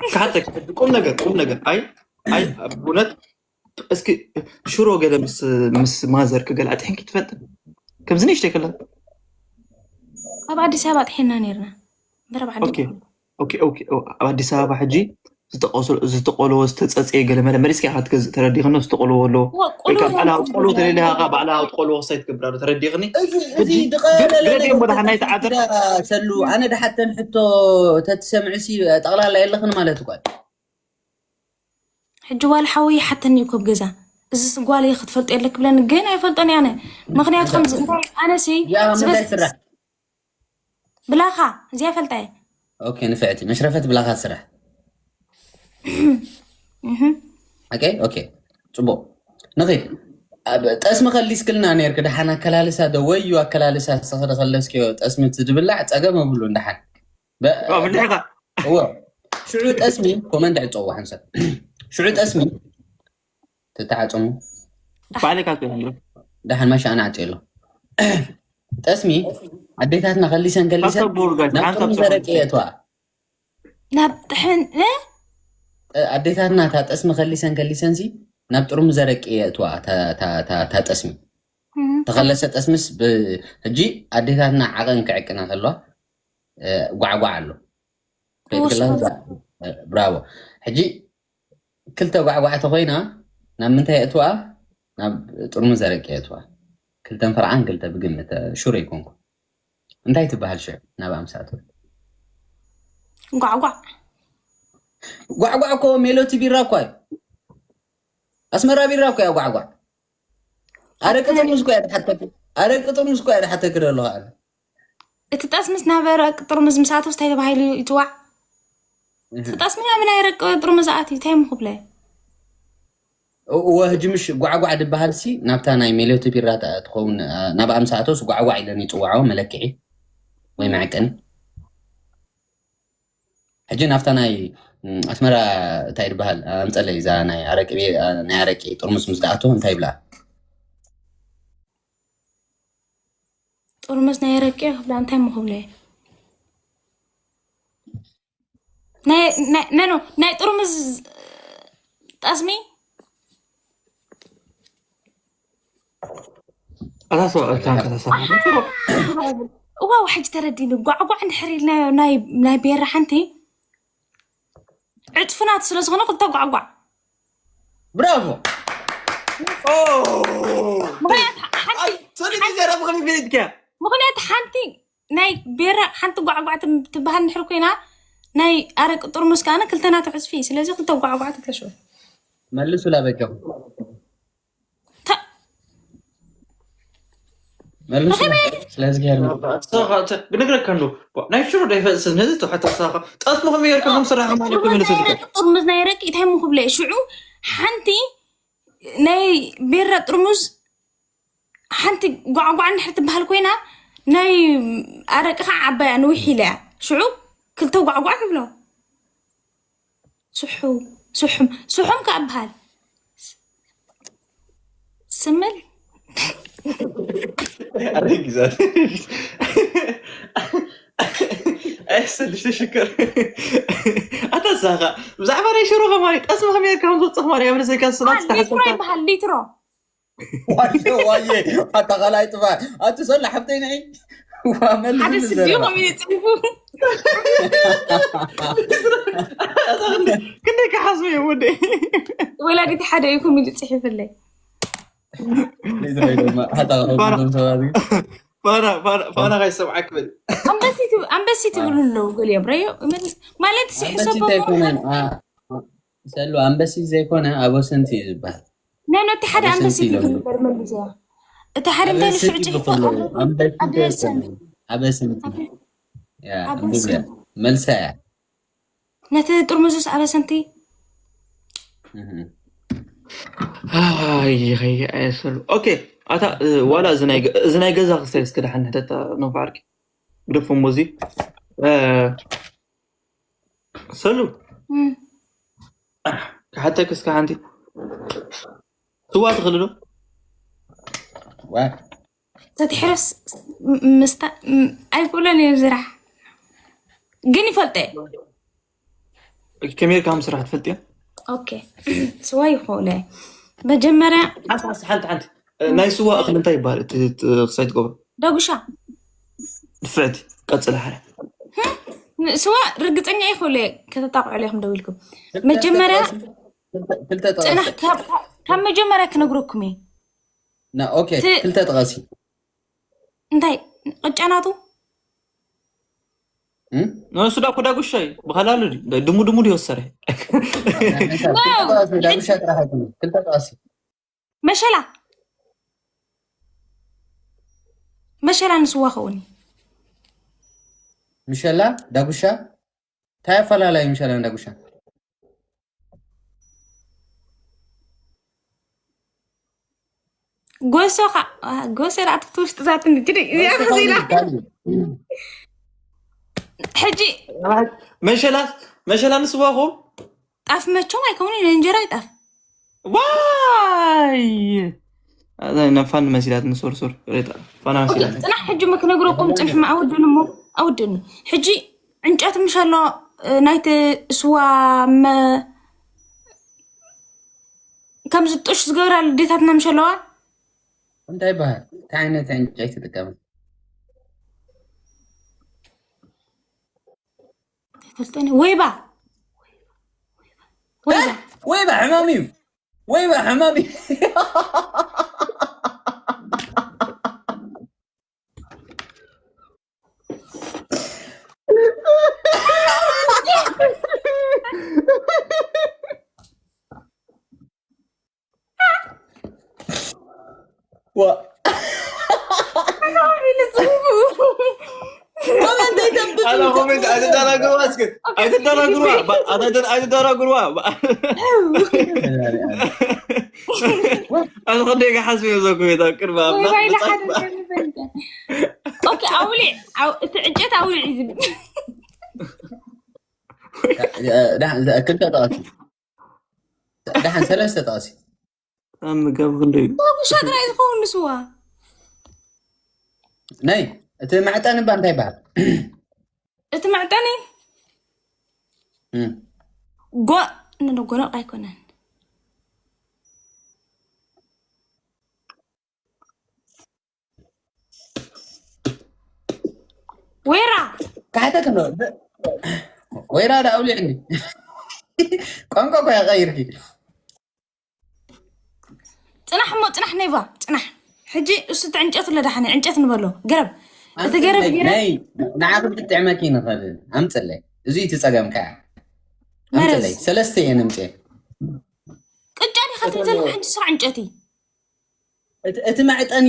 ካሓተክ ቁም ነገር ቁም ነገር ኣይ ኣይ ብእውነት እስኪ ሽሮ ገለ ምስ ምስ ማዘር ክገል ኣጥሕንኪ ትፈልጥ ከምዚ ንእሽተይ ከላ ኣብ ኣዲስ ኣበባ ጥሒና ነርና በረብ ዓዲ ኦኬ ኦኬ ኦኬ ኣብ ኣዲስ ኣበባ ሕጂ ዝተቆለወ ዝተፀፀየ ገለ መለ መሊስካ ኢካ ትገዝእ ተረዲኽኖ ዝተቆለወ ኣሎ ወይ ከዓ ባዕላ ቆሎ ተደሊኻ ባዕላ ቆሎ ክሳይ ትገብራ ዶ ተረዲኽኒ እዚ እዚ ግረድ እሞ ደሓን ናይ ተዓደር ሰሉ ኣነ ድሓተን ሕቶ ተትሰምዕሲ ጠቕላላ የለኽን ማለት እኳ ሕጂ ዋላ ሓወይ ሓተኒ እኮ ኣብ ገዛ እዚ ጓል ክትፈልጦ የለ ክብለኒ ግን ኣይፈልጦን ኣነ ምክንያቱ ከምዚ እንታይ ኣነሲ ያ ምንታይ ስራሕ ብላኻ እዚኣ ፈልጣየ ኦኬ ንፍዕቲ መሽረፈት ብላኻ ስራሕ ኦኬ ኦኬ ፅቡቅ ንኽድ ጠስሚ ከሊስክልና ነርክ ደሓን ኣከላልሳ ዶ ወዩ ኣከላልሳ ዝሰኽሪ ከለስክዮ ጠስሚ ዝብላዕ ፀገም ኣብሉ እንዳሓን ብልሕኻ እዎ ሽዑ ጠስሚ ኮመንት ዕፀዎ ሓንሳብ ሽዑ ጠስሚ ተተዓፀሙ ባዕለካ ደሓን ማሻ ኣነ ዓፅዮ ኣሎ ጠስሚ ኣዴታትና ከሊሰን ከሊሰን ናብ ጥርሙዝ ኣረቂ የእትዋ ናብ ጥሕን ኣዴታትና እታ ጠስሚ ከሊሰን ከሊሰን ሲ ናብ ጥርሙዝ ኣረቂ የእትዋ እታ ጠስሚ ተኸለሰ ጠስምስ ሕጂ ኣዴታትና ዓቐን ክዕቅና ከለዋ ጓዕጓዕ ኣሎ ብራቮ ሕጂ ክልተ ጓዕጓዕ ተኾይና ናብ ምንታይ የእትዋ ናብ ጥርሙዝ ኣረቂ የእትዋ ክልተን ፈርዓን ክልተ ብግምት ሹር ኣይኮንኩ እንታይ ትበሃል ሽዑ ናብ ኣምሳእትወል ጓዕጓዕ ጓዕጓዕ እኮ ሜሎቲ ቢራ እኳ እዩ ኣስመራ ቢራ እኮ እያ ጓዕጓዕ ኣረቂ ጥርሙዝ እኮ እያ ድሓተክ ኣረቂ ጥርሙዝ እኮ እያ ድሓተክ ደለኹ ኣነ እቲ ጠስምስ ናብ ኣረቂ ጥርሙዝ ምስኣቶስ እንታይ ተባሂሉ ይፅዋዕ እቲ ጠስሚ ናብ ናይ ኣረቂ ጥርሙዝ ኣትዩ እንታይ ምክብለ እወ ህጂ ምሽ ጓዕጓዕ ድበሃል ሲ ናብታ ናይ ሜሎቲ ቢራ ትኸውን ናብ ኣምሳእቶስ ጓዕጓዕ ኢለን ይፅዋዖ መለክዒ ወይ መዕቀኒ። ሕጂ ናብታ ናይ ኣስመራ እንታይ ይበሃል ኣምፀለይ እዛ ናይ ኣረቂ ናይ ኣረቂ ጥርሙስ ምስ ደኣቶ እንታይ ይብላ? ጥርሙስ ናይ ኣረቂ ክብላ እንታይ ምክብለ? ናይ ጥርሙስ ጠስሚ ኣታስዋ እታን ከተሳ እዋው ሕጂ ተረዲኒ። ጓዕጓዕ እንድሕር ኢልና ናይ ቤራ ሓንቲ ዕፅፍናት ስለዝኾነ ክልተ ጓዕጓዕ ብራቮ። ምክንያት ሓንቲ ሰሊድ ገረብ ከመይ ቤትከ ምክንያት ሓንቲ ናይ ቤራ ሓንቲ ጓዕጓዕ ትም- ትበሃል እንድሕር ኮይና ናይ ኣረቂ ጥርሙስ ከዓነ ክልተ ናተ ዕፅፊ እዩ። ስለዚ ክልተ ጓዕጓዕ ትብለሽዎ መልሱ ላበጃኹም። መልሱ ስለዚ ገርም ብነግረካ እንዶ ናይ ሽሮ ዳይፈስስ ነዚ ተሓተሳኻ ጠስሞ ከመይ ጌርካ ከም ስራሕ ማለት ተመለሰ ዝከ ጥርሙዝ ናይ ረቂ እንታይ ምክብለ ሽዑ ሓንቲ ናይ ቤራ ጥርሙዝ ሓንቲ ጓዕጓዕ እንድሕር ትበሃል ኮይና ናይ ኣረቂ ከዓ ዓባያ ንውሕ ኢለ እያ ሽዑ ክልተ ጓዕጓዕ ትብሎ ስሑ ስሑም ስሑም ከዓ በሃል ስምል ኣረጊዛት ኣይሰልሽ ተሽከር ኣታ ሳኻ ብዛዕባ ናይ ሽሮ ከማሪ ጠስሚ ከመይ ከም ዘውፅእ ከማሪ ኣብ ርእሰይ ካስላት ሊትሮ ይበሃል ሊትሮ ዋየ ዋየ ኣታ ካልኣይ ጥፋ ኣቲ ሰላ ሓብተይ ንዒ ዋ መልስ ሓደ ንዘረባ። ስድዩ ከም እዩ ፅሒፉ ክንደይ ክሓስቡ እዮም ወደ ወላዲት ሓደ እዩ ከም ኢሉ ፅሒፍለይ ሊትሮ እዩ ድማ ሓታ ካብዞም ሰባት ግን ፋና ፋና ፋና ካይሰምዓክ በል ኣንበሲ ትብ- ኣንበሲ ትብሉ ኣለዉ ገሊኦም ረዮ መልስ ማለት ኣንበሲ ስሕሰቦ ዘይኮነ አ- ሰሉ ኣንበሲ ዘይኮነ ኣቦሰንቲ እዩ ዝበሃል ናይ ነቲ ሓደ ኣቦሰንቲ ኣንበሲ ኢሎም ትብል ነበር መልስ እያ እቲ ሓደ እንታይ ኣበሰንቲ ንሽዑ ብኩሉ ፅሒፎ ኣንበሲ ኣበሰን ዘይኮነ ኣበሰንቲ ያ ኣበሰን ብያ መልሳ እያ ነቲ ጥርሙዝስ ኣበሰንቲ እህ። ይኸይ ኣየሰሉ ኦኬ ኣታ እ፣ ዋላ እዚ ናይ ገ- እዚ ናይ ገዛ ክስታይ እስከ ደሓን ንሕተታ ነፋርቂ ግደፎ እሞ እዚ እ፣ ሰሉ እም፣ ክሓተክ እስከ ሓንቲ ስዋ ትኽእል ዶ ዋ ተትሕረስ ም- ምስታ ም- ኣይክእሎን እዩ ዝራሕ ግን ይፈልጠ ከመይ ኢልካ ከም ስራሕ ትፈልጥዮ ኦኬ ስዋ ይኽእለ መጀመርያ ሓንቲ ሓንቲ ሓንቲ ሓንቲ እ፣ ናይ ስዋ እኽሊ እንታይ ይበሃል እቲ እቲ ክሳይ ትገብሮ ዳጉሻ ድፍዕቲ ቀፅል ሓደ ስዋ ርግፀኛ ይኽእለ ከተጣቅዕሉ ኢኹም ደው ኢልኩም መጀመርያ ክልተ ፅናሕ ጠቐሲ ካብ ካብ መጀመርያ ክነግረኩም እየ ና ኦኬ ት- ክልተ ጠቐሲ እንታይ ቅጫናቱ እም? ንሱ ዳኮ ዳጉሻ እዩ ብኸላሉ ድዩ? ድሙ ድሙ ድዩ ወሰረ ክልተ ጠቐሲ ዳጉሻ ጥራሕ ኣይኮነን ክልተ ጠቐሲ መሸላ መሸላ ንስዋ ከውን ምሸላ ዳጉሻ እንታይ ኣፈላላይ ምሸላ ዳጉሻ ጎሶ ካ ጎሶ ዳኣ ትክቲ ውሽጢ ዛት ንግዲ እዚኣ መሲላ ሕጂ መሸላ መሸላ ንስዋኹም ጣፍ መቸም ኣይከውን ንእንጀራ ይጣፍ ዋይ ነፋን መሲላት ንሶርሶር ሬጣ ፋና መሲላት ፅናሕ ሕጂ ክነግረኩም ፅንሕ ኣውድን እሞ ኣውድን ሕጂ ዕንጨት ምሽ ኣሎ ናይቲ ስዋ ከምዚ ጡሽ ዝገብራ ልዴታትና ምሽ ኣለዋ እንታይ ይበሃል እንታይ ዓይነት ዕንጨይቲ ትጥቀም ፈልጠኒ ወይባ ወይባ ወይባ ሕማም እዩ ወይባ ሕማም እዩ ኣላ ኮሜንት ኣይትደናግርዋ እስኪ ኣይትደናግርዋ ኣይትደናግርዋ ኣነ ከደይ ክሓስብ እየ ዘኮሜንት ኣብ ቅድሚ ኣምላኽ ኦኬ፣ ኣውሊዕ፣ ኣው-፣ እቲ ዕንጨት ኣውሊዕ እዩ ዝብል። ክልተ ጠቐሲ፣ ደሓን ሰለስተ ጠቐሲ። ኣብ ምጋብ ክንደይ እዩ? ዳጉሻ ጥራይ ዝኸውን ንስዋ። ናይ እቲ መዕጠኒ እባ እንታይ ይበሃል? እቲ መዕጠኒ እም። ጎ-፣ ንነጎነቕ ኣይኮነን። ወይራ ካሕተት ነው። ወይራ ዳ ኣውሊዕኒ። ቋንቋ እኮ ያቀይርኪ። ጽናሕ እሞ ጽናሕ ነይባ ጽናሕ። ሕጂ እሱ እቲ ዕንጨት ለዳሓነ ዕንጨት ንበሎ ገረብ እቲ ገረብ ገረብ ናይ ንዓኹም ክትጥዕመኪ ንኽእል ኣምፅለይ። እዚ እቲ ፀገምካ እያ። ኣምፅለይ መረዝ ሰለስተ እየ ንምፅእ። ቅጫ ዲኻ ትብል ዘለኻ? ሕጂ ስራሕ ዕንጨቲ እቲ እቲ መዕጠኒ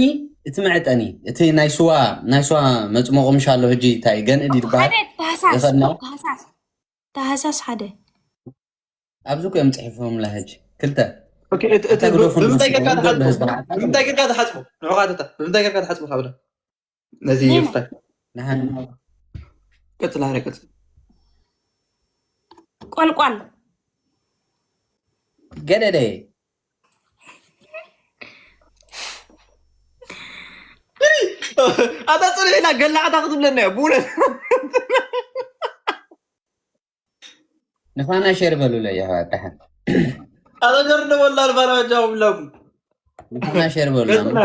እቲ መዕጠኒ እቲ ናይ ስዋ ናይ ስዋ መፅሞቑ ምሽ ኣሎ። ሕጂ እንታይ ገንእድ ይበሃል? ሓደ ታህሳስ ይኸድና ታህሳስ ታህሳስ ሓደ ኣብዚ እኮ እዮም ፅሒፎምላ። ሕጂ ክልተ ኦኬ፣ እቲ- እቲ ኣታ ግደፉ ብምንታይ ጌርካ ንሱ ትሓጽቦ? ብህዝቢ ሓጣ ብምንታይ ጌርካ ትሓጽቦ? ንዕኻ ተታ ብምንታይ ጌርካ ትሓጽቦ? ካብዳ ነዚ ኔና። ይፍታይ። ንሓን ቀጽል፣ ሃረ ቀጽል። ቆልቋል ገደደ ኣታ ጽንሕ ኢላ ገላዕታ ክትብለና እያ ብእውነት። ንፋና ሸር በሉለ የሕዋት ደሓን። ኣታ ሸር እንደበላ ንፋና ጃው ብላኩም። ንፋና ሸር በሉና።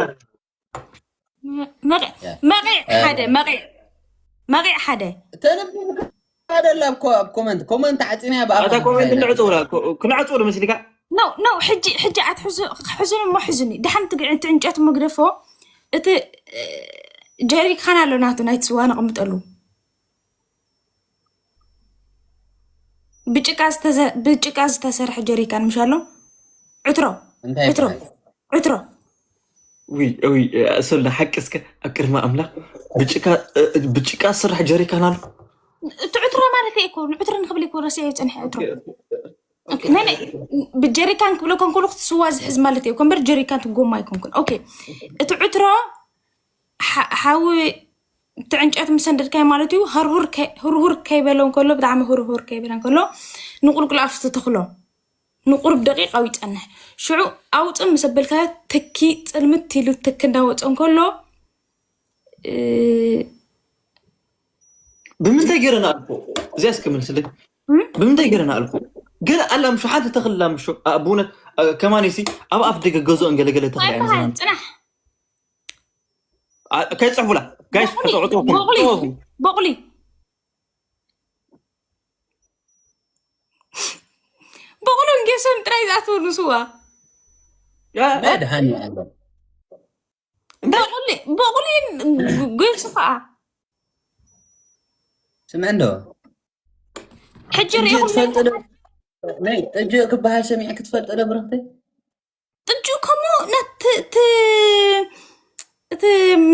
መ- መቂ- መቂዕ ሓደ መቂዕ መቂዕ ሓደ ተንብ ኣደላ ኣብ ኮ- ኣብ ኮመንት ኮመንት ዓፂና ብኣኻ ኣታ ኮመንት ክሳይና። ንዕጽውላ ኮ- ክንዕጽው ንምስሊካ። ኖ ኖ ሕጂ ሕጂ ኣትሕዙ ክሕዙን እሞ ሕዙኒ ድሓን ትግዒ ትዕንጨት ምግደፎ እቲ እ፣ ጀሪካን ኣሎ ናቱ ናይቲ ስዋ ነቕምጠሉ ብጭቃ ዝተዘ- ብጭቃ ዝተሰርሐ ጀሪካን ምሽ ኣሎ ዕትሮ እንታይ ዕትሮ ይበሃል? ዕትሮ ውይ ውይ፣ ሰላ ሓቂ እስከ ኣብ ቅድሚ ኣምላኽ ብጭቃ ብጭቃ ዝስራሕ ጀሪካን ኣሎ። እቲ ዕትሮ ማለት እኮ ንዕትሮ ንክብል እኮ ረሲዐ ይፅንሐ ዕትሮ ኦኬ፣ ናይ- ናይ- ብጀሪካን ክብሎ ከንኮሉ ስዋ ዝሕዝ ማለት እዩ እኮ እምበር ጀሪካን ትጎማ ኣይኮንኩን። ኦኬ እቲ ዕትሮ ሓ- ሓዊ እቲ ዕንጨት ምስ ሰንደድካዮ ማለት እዩ። ህርሁር ከ- ህርሁር ከይበለ እንከሎ ብጣዕሚ ህርሁር ከይበለ እንከሎ ንቁልቁል ኣፍ ትተኽሎ ንቁሩብ ደቂቃ ይጸንሕ። ሽዑ ኣውጽእ ምስ ኣበልካዮ ትኪ ጽልምት ኢሉ ትኪ እንዳወጸ እንከሎ እ፣ ብምንታይ ገይረ ንኣልኮ? እዚኣ እስከ መልስለይ። እም? ብምንታይ ገይረ ንኣልኮ? ገለ ኣላ ምሹ ሓንቲ ተኽሊ ኣላ ምሹ። ኣ- ብእውነት ኣ- ከማን ሲ ኣብ ኣፍ ደገ ገዝኦን ገለገለ ተኽሊ እየን ኣይበሃል ዝህበን። ጽናሕ ኣ- ከይጽሕፉላ ጋይስ ቦቕሊ ከተውዕጥኹም ቦቕሊ ጥበቡ። ቦቕሊ ቦቕሉን ጌሶን ጥራይ ዝኣትወሉ ስዋ ያ- መድሃኒ ኣለ ቦቕሊ ቦቕሊ ጌሱ ከዓ ስምዕ እንዶ ሕጂ ጥጅ ሪኢኹም ትፈልጥ ዶ? ናይ ጥጅ ክበሃል ሰሚዕ ክትፈልጥ ዶ ብረኽተይ? ጥጁ ከምኡ ነቲ እቲ እቲ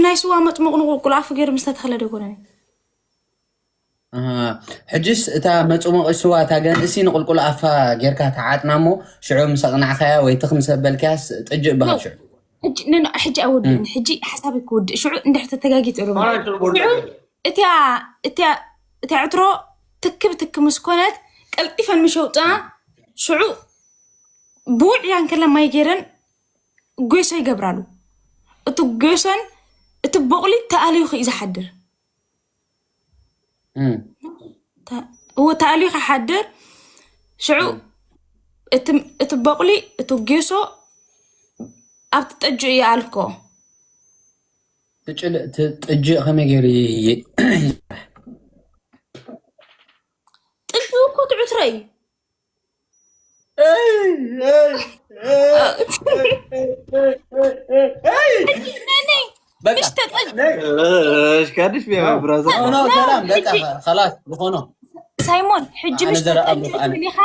ናይ ስዋ መጥሙቕ ንቁልቁል ኣፉ ገይሩ ምስ ተተኽለ ዶ ኣይኮነን? ኣሃ፣ ሕጅስ እታ መጽሞቒ ስዋ እታ ገንእሲ ንቁልቁል ኣፋ ጌርካ ተዓጥና እሞ ሽዑ ምስ ኣቕናዕካያ ወይ ትኽ ምስ ኣበልካያስ ጥጅእ በሃል ሽዑ። ሕጂ ኖ፣ ኖ፣ ሕጂ ኣይወድእን። ሕጂ ሓሳበይ ክወድእ ሽዑ እንድሕር ተተጋጊ ጥሩ ሽዑ እቲያ እቲያ እቲያ ዕትሮ ትክ ብትክ ምስ ኮነት ቀልጢፈን ምሸውፅኣ ሽዑ ብውዕያ እንከላ ማይ ገይረን ጎይሶ ይገብራሉ። እቲ ጎይሶን እቲ ቦቕሊ ተኣልዩ እዩ ዝሓድር። እም። ተ- እዎ ተኣልዩ ክሓድር ሽዑ እቲ እቲ ቦቕሊ እቲ ጌሶ ኣብቲ ጠጅ ይኣልኮ። ትጭል- ት- ጥጅእ ከመይ ገይሩ ይ- ይ- ጥጁ እኮ ትዕትሮ እዩ። ነኒ በቃ። ምሽ ተጠጅ እሽ ካድሽ ቢያ ብራዘር ኖ፣ ኖ፣ ሰላም በቃ። ከላስ ዝኾኖ ሳይሞን ሕጂ ኣነ ምሽ ዘረኣ ተጠጅ ኣለኹ ኣነ። ኢኻ።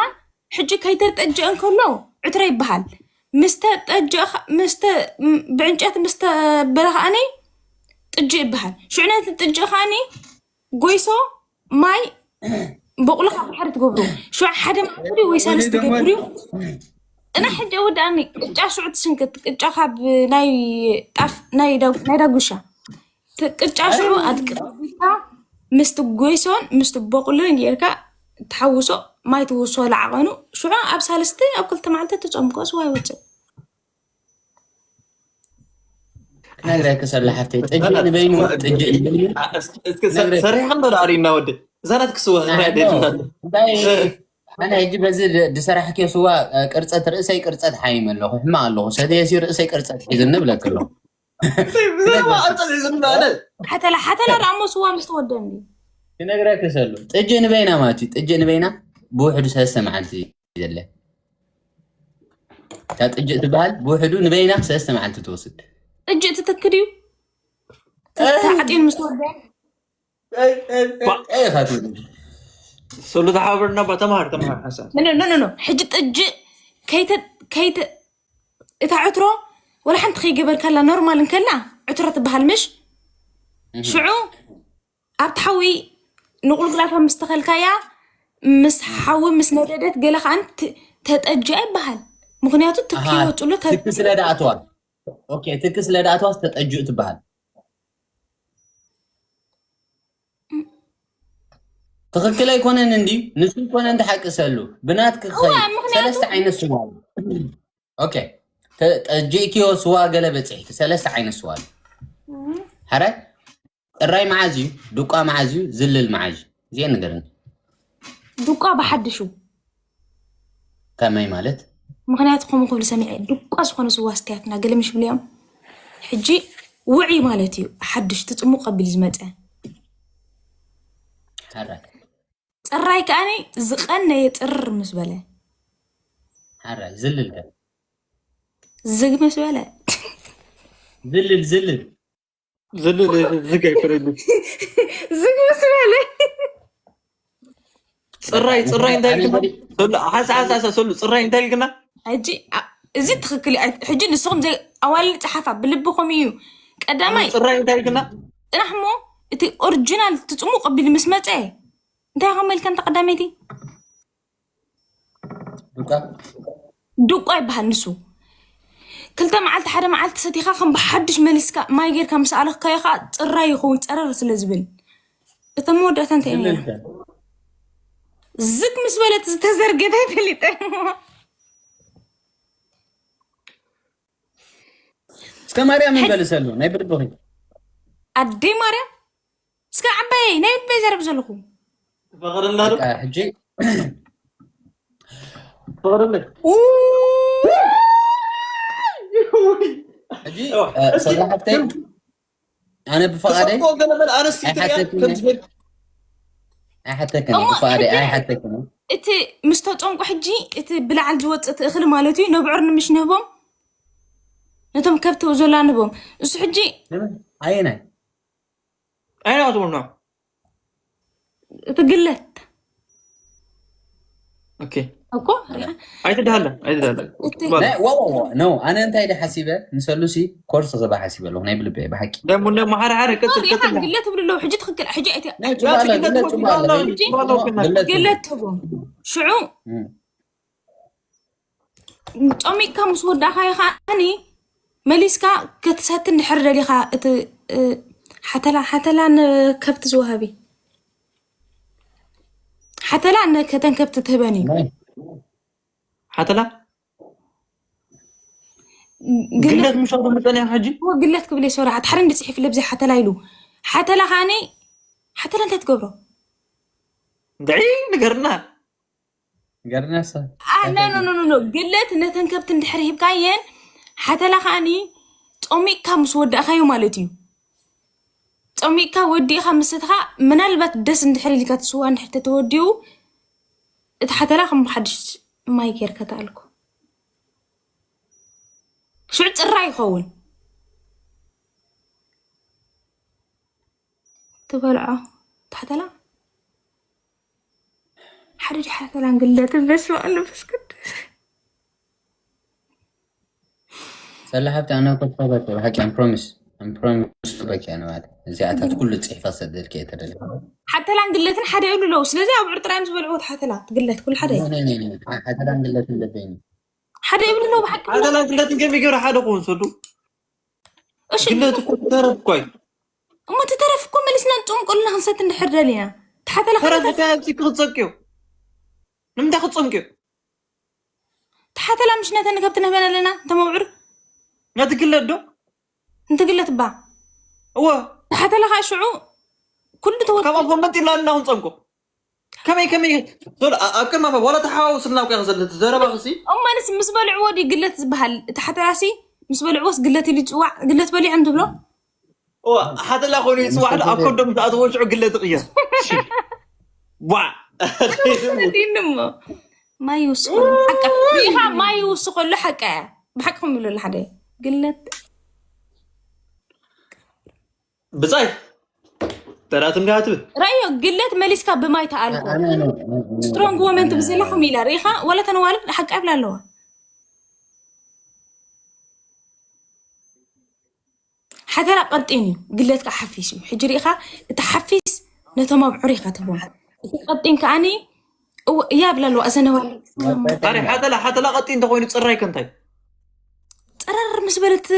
ሕጂ ከይተጠጅአ እንከሎ ዕትሮ ይበሃል። ምስ ተጠጅአ ምስ ተ- ም- ብዕንጨት ምስ ተበለ ከኣኒ ጥጅ ይበሃል። ሽዑ ነቲ ጥጅ ከኣኒ ጎይሶ ማይ በቑሉ ካብ ባሕሪ ትገብሩ። ሽዑ ሓደ መዓልቲ ድዩ ወይ ሳልስቲ ትገብሩ እዩ። እና ሕጂ ወዳእኒ ቅጫ ሽዑ ትስንክት ቅጫ ካብ ናይ ጣፍ ናይ ዳጉ- ናይ ዳጉሻ ቅጫ ሽዑ ኣድቅልካ ምስቲ ጎይሶን ምስቲ በቁልን ጌርካ ትሓውሶ፣ ማይ ትውሶ ለዓቐኑ ሽዑ ኣብ ሳልስቲ ኣብ ክልተ መዓልቲ ትጸምቆ ስዋ ይወፅእ። ክነግረኪ ሰለ ሓፍተይ ጥጅ ንበይኑ ጥጅ ንበይኑ እስኪ ሰሪሕካ እንዶ ኣርእና ወዲ እዛ ናትክ ስዋ እንታይ ኣነ ሕጂ በዚ ዝሰራሕክዮ ስዋ ቅርፀት ርእሰይ ቅርፀት ሓይም ኣለኹ ሕማቅ ኣለኹ ሰደየሲ ርእሰይ ቅርፀት ሒዝኒ ብለክ ኣለኹ። ሓተላ ሓተላ ደኣ እሞ ስዋ ምስ ተወደኒ ክነግረኪ ሰሉ ጥጅ ንበይና ማለት እዩ ጥጅ ንበይና ብውሕዱ ሰለስተ መዓልቲ እዩ ዘለ እታ ጥጅ ትበሃል ብውሕዱ ንበይና ሰለስተ መዓልቲ ትወስድ። ጥጅ ትትክ ድዩ? ተዓጢን ምስ ተወደ ኢኻ ትብል ሰሉ ተሓባበርና ባ ተምሃር ተምሃር ሓሳብ ኖ ኖ ኖ ሕጂ ጥጅ ከይተ ከይተ እታ ዕትሮ ወላ ሓንቲ ከይገበርካላ ኖርማል እንከላ ዕትሮ ትበሃል ምሽ ሽዑ ኣብቲ ሓዊ ንቁልቁላታ ምስ ተኸልካያ ምስ ሓዊ ምስ ነደደት ገለ ከዓን ተጠጅ ኣይበሃል። ምክንያቱ ትኪ ወፅሎ ትኪ ስለ ደኣተዋ ትኪ ስለ ደኣተዋ ተጠጅኡ ትበሃል። ትኽክል ኣይኮነን እንዲ ንሱ ይኮነ እንዲ ሓቂ ሰሉ ብናት ክኸይ ሰለስተ ዓይነት ስዋ ኦኬ ጠጅእክዮ ስዋ ገለ በፅሕኪ ሰለስተ ዓይነት ስዋ ሓረ ጥራይ መዓዝ እዩ ዱቋ መዓዝ እዩ ዝልል መዓዝ እዩ እዚአ ንገርኒ። ዱቋ ብሓድሹ ከመይ ማለት? ምክንያቱ ከምኡ ክብል ሰሚዐ ዱቋ ዝኮነ ስዋ ስትያትና ገለ ምሽ ብልዮም ሕጂ ውዒ ማለት እዩ ሓድሽ ትፅሙ ቀቢል ዝመፀ ሓረ ፅራይ ከዓኒ ዝቀነየ ጥር ምስ በለ ሓረ ዝልል ከ ዝግ ምስ በለ ዝልል ዝልል ዝልል ዝግ ኣይኮነሉ ዝግ ምስ በለ ፅራይ ፅራይ እንታይ ኢልክና? ሰሉ ሓንሳ ሓንሳ ሰሉ ፅራይ እንታይ ኢልክና? ሕጂ ኣ- እዚ ትክክል እዩ። ኣይ- ሕጂ ንስኹም ዘይ ኣዋልድ ፀሓፋ ብልብኹም እዩ ቀዳማይ ፅራይ እንታይ ኢልክና? ፅናሕ እሞ እቲ ኦሪጂናል ትፅሙ ቀቢሉ ምስ መፀ እንታይ ከም ኢልካ እንተ ቀዳመይቲ ዱቃ ዱቋ ይበሃል ንሱ ክልተ መዓልቲ ሓደ መዓልቲ ሰቲኻ ከም ብሓድሽ መሊስካ ማይ ጌርካ ምስ ኣለኽካዮ ከዓ ፅራይ ይኸውን ፀረር ስለ ዝብል እተ መወዳእታ እንታይ እዩ ነይሩ? ዝግ ምስ በለት ዝተዘርገተ ይፈሊጠ እስከ ማርያም ይበልሰሉ ናይ ብርብኺ ኣደይ ማርያም እስከ ዓባየይ ናይ ልበይ ዘረብ ዘለኹ ፈቐደላ ዶ ሕጂ ፈቐደለይ ሕጂ ሰላሓብተይ ኣነ ብፈቓደይ ተሰምዖ ገለ በል ኣነስ ትሪያ ኣይሓተክን ከም ዝብል ኣይሓተክን ብፈቓደይ ኣይሓተክን እቲ ምስ ተጨንቁ ሕጂ እቲ ብላዕል ዝወፅእ እቲ እኽሊ ማለት እዩ ነብዑር ንምሽ ንህቦም ነቶም ከብቲ ዘላ ንህቦም እሱ ሕጂ ኣየናይ ኣይና ትብልና እቲ ግለት ኦኬ እኮ ሪኻ ኣይትድሃለ ኣይትድሃለ እቲ ናይ- ዎ- ዎ- ዎ- ኖ ኣነ እንታይ ደ ሓሲበ ንሰሉሲ ኮርስ ክባ ሓሲበ ኣለኹ ናይ ብልበ ብሓቂ ደሞ ደሞ ሓደ ሓደ ቀጽል ሪኻ ቀጽል ግለት ትብል ኣለዉ ሕጂ ትኽክል ሕጂ ኣይተ ናይ ጽቡቅ ኣሎ ግለት ጽቡቅ ኣሎ ግለት ግለት ግለት ጽቡቅ ትቦ ሽዑ ጨሚቅካ ምስ ወዳእካዮ ከዓኒ መሊስካ ክትሰቲ እንድሕር ደሊኻ እቲ እ፣ ሓተላ ሓተላ ንከብቲ ዝወሃቢ ሓተላ ነከተን ከብቲ ትህበን እዩ ሓተላ ግለት ግለት ምሻው ብምጠን ሕጂ ግለት ክብል የሰራሓት ሓደ እንዲ ፅሒፍ ለብዚ ሓተላ ኢሉ ሓተላ ከዓኒ ሓተላ እንታይ ትገብሮ እንድዒ ንገርና ገርናሰ ኖ ግለት ነተን ከብቲ እንድሕር ሂብካየን ሓተላ ከዓኒ ጾሚቅካ ምስ ወዳእካዮ ማለት እዩ። ጾሚቅካ ወዲእካ ምስትኻ ምናልባት ደስ እንድሕር ኢልካ ትስዋ እንድሕር ተተወዲኡ እቲ ሓተላ ከም ብሓድሽ ማይ ጌርካ ተኣልኮ ሽዑ ጽራ ይኸውን። ትበልዖ ታሕተላ ሓደ ድሓተላን ግለትን በስመ ኣብ መንፈስ ቅዱስ ሰለ ሓብቲ ኣነ ኮስታበት ብሓቂ ኣም ፕሮሚስ ኣም ፕሮሚስ በኪ ኣነ ማለት እዚኣታት ኩሉ ጽሒፈ ክሰደልኪ እየ ተደሊኻ ሓተላን ግለትን ሓደ ይብሉ ኣለዉ። ስለዚ ኣብ ዕርጥራዮም ዝበልዕዎ ሓተላ ግለት ኩሉ ሓደ እዩ። ሓተላን ግለትን ደበይኒ ሓደ ይብሉ ኣለዉ ብሓቂ ሓተላን ግለትን ከመይ ገይሩ ሓደ ክኸውን ሰዱ እሺ ግለት እኮ ተረፍ እኮ እዩ። እሞ እቲ ተረፍ እኮ መሊስና ንጾም ቆልና ክንሰቲ እንድሕር ደሊና። ተሓተላ ተረፍ ከ ኣብዚ ክጸቅዮ? ንምንታይ ክጸምቅዮ? ተሓተላ ምሽ ነተን ከብቲ ነህበን ኣለና፣ እቶም ኣብዑር። ነቲ ግለት ዶ? እንተ ግለት እባ። እወ። ተሓተላ ከዓ ሽዑ ኩሉ ተወ- ካብኣ ፈመጥ ኢላ ኣለና ክንጸምቆ። ከመይ፣ ከመይ? ዞል-፣ ኣ-፣ ኣብ ቅድሚ ኣፈ ዋላ ተሓዋውስልና እኮ ኢኻ ዘለቲ ዘረባ ክሲ። እሞ ኣነስ ምስ በልዕዎ ድዩ ግለት ዝበሃል? ተሓተላሲ ምስ በልዕዎስ ግለት ኢሉ ይጽዋዕ? ግለት በሊዖም ትብሎ? እዋ፣ ሓተላ ኮይኑ ይጽዋዕ ዶ? ኣብ ኮንዶም ዝኣተዎ ሽዑ ግለት ይቕየር። ቧዕ። ኣዲንሞ። ማይ ይውስኸሉ። ሓቃ። ሪኢኻ ማይ ይውስኸሉ ሓቃ እያ። ብሓቂ ክምብለሉ ሓደ። ግለት። ብጻይ። ተራትም ዲኻ ትብል? ራእዮ፣ ግለት መሊስካ ብማይ ተኣልኮ። ስትሮንግ ወመን ትብል ዘላ ከምኡ ኢላ። ሪኢኻ? ዋላ ተን ኣዋልድ ሓቃ ይብላ ኣለዋ። ሓተላ ቀጢን እዩ፣ ግለት ከዓ ሓፊስ እዩ። ሕጂ ሪኢኻ፣ እቲ ሓፊስ ነቶም ኣብዑር ኢኻ ትህቦም። እቲ ቀጢን ከዓኒ፣ እው፣ እያ ብላ ኣለዋ፣ እዘን ኣዋልድ። ኣረ፣ ሓተላ፣ ሓተላ ቀጢን እንተኾይኑ ጽራይ ከ እንታይ? ጸረር ምስ በለ፣ እቲ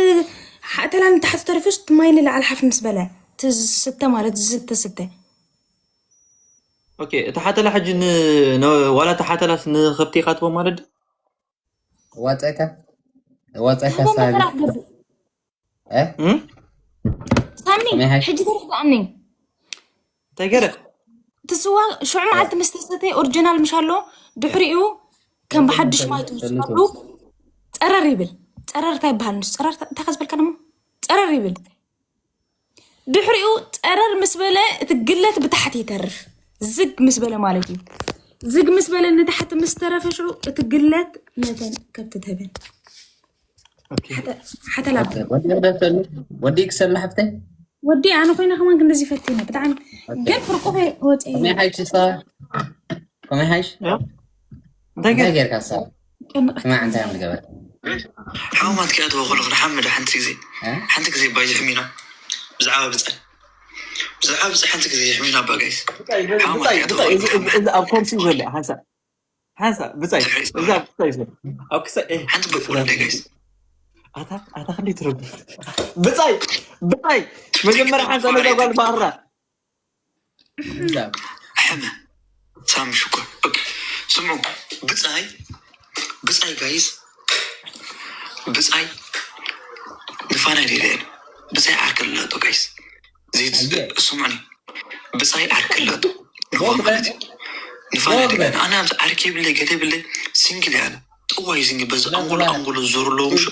ሓተላ ንታሕቲ ተሪፉስ፣ እቲ ማይ ንላዕሊ ሓፍ ምስ በለ፣ እቲ ዝስተ ማለት፣ ዝስተ ስተ። ኦኬ፣ እቲ ሓተላ ሕጂ ን-፣ ን-፣ ዋላ እቲ ሓተላስ ንኸብቲ ኢኻ ትህቦም ማለት ድዩ? ዋጸካ? ዋጸካ ትህቦም ሳቢ? መከራ ትገብር። እ? እም? ሳሚ፣ ከመይ ሓይሽ? ሕጂ ተረዳእኒ። እንታይ ገረ? እቲ ስዋ ሽዑ መዓልቲ ምስ ተሰተየ ኦሪጂናል ምሽ ኣሎ፣ ድሕሪኡ ከም ብሓድሽ ማይ ትውስኸሉ፣ ጸረር ይብል። ጸረር እንታይ ይበሃል ንሱ? ጸረር እንታይ ከ ዝበልካ ደሞ? ጸረር ይብል። ድሕሪኡ ጸረር ምስ በለ እቲ ግለት ብታሕቲ ይተርፍ። ዝግ ምስ በለ ማለት እዩ። ዝግ ምስ በለ ንታሕቲ ምስ ተረፈ ሽዑ እቲ ግለት ነተን ከብቲ ትህበን። ኦኬ። ሓተ-፣ ሓተላ። ኦኬ። ወዲ ወደ ሰሉ፣ ወዲ ክሰሉ ሓፍተይ? ወዲ ኣነ ኮይነ ከማን ክንድዚ ፈቲነ። ብጣዕሚ ኦኬ። ግን ፍርቁ ከ-፣ ወፂ። ከመይ ሓይሽ ሳ-፣ ከመይ ሓይሽ? ያ? እንታይ እንታይ ገር-? ጌርካ ሳ-? ቅንቕ። ስማዕ እንታይ እዮም ዝገበር? ሓማት ክያት ወኸሉ ክንሓምድ ሓንቲ ግዜ። እ? ሓንቲ ግዜ ባይ ዝሕሚና። ብዛዕባ ብጻይ። ብዛዕባ ብጻይ ሓንቲ ግዜ ይሕሚና ኣባ ጋይስ። ብጻይ፣ ብጻይ፣ ሓማት ክያት ብጻይ፣ ወኸሉ እዚ፣ እዚ፣ ክንሓምድ። እዚ ኣብ ኮርሲ ዘሎ ሓንሳእ። ሓንሳእ፣ ብጻይ፣ ትሕሪስ እዚ ኣብ ክሳይ ዘሎ። ኣብ ክሳይ፣ እ፣ ሓንቲ በል ወለደ ጋይስ። ኣታ፣ ኣታ ክንደይ ትረዱ? ብጻይ፣ ብጻይ፣ መጀመርያ ሓንሳእ ነዛ ጓል ባህራ። ሕመ። ሳሚ ሽኮር። ኦኬ። ስምዑ፣ ብጻይ፣ ብጻይ ጋይስ፣ ብጻይ ንፋና ይደልያ። ብጻይ ዓርከ ኣለቶ ጋይስ። ዘይት-፣ ኣየ። ስምዑኒ። ብጻይ ዓርከ ኣለቶ። ንፋና ማለት እዩ። ንፋና ይደልያ። ኣነ ኣብዚ ዓርከ ይብለይ፣ ገለ ይብለይ፣ ሲንግል እየ ኣነ። ጥዋይ ሲንግል፣ በዚ ኣንጎሎ፣ ኣንጎሎ ዝዞሩ ኣለዉ ምሽ-፣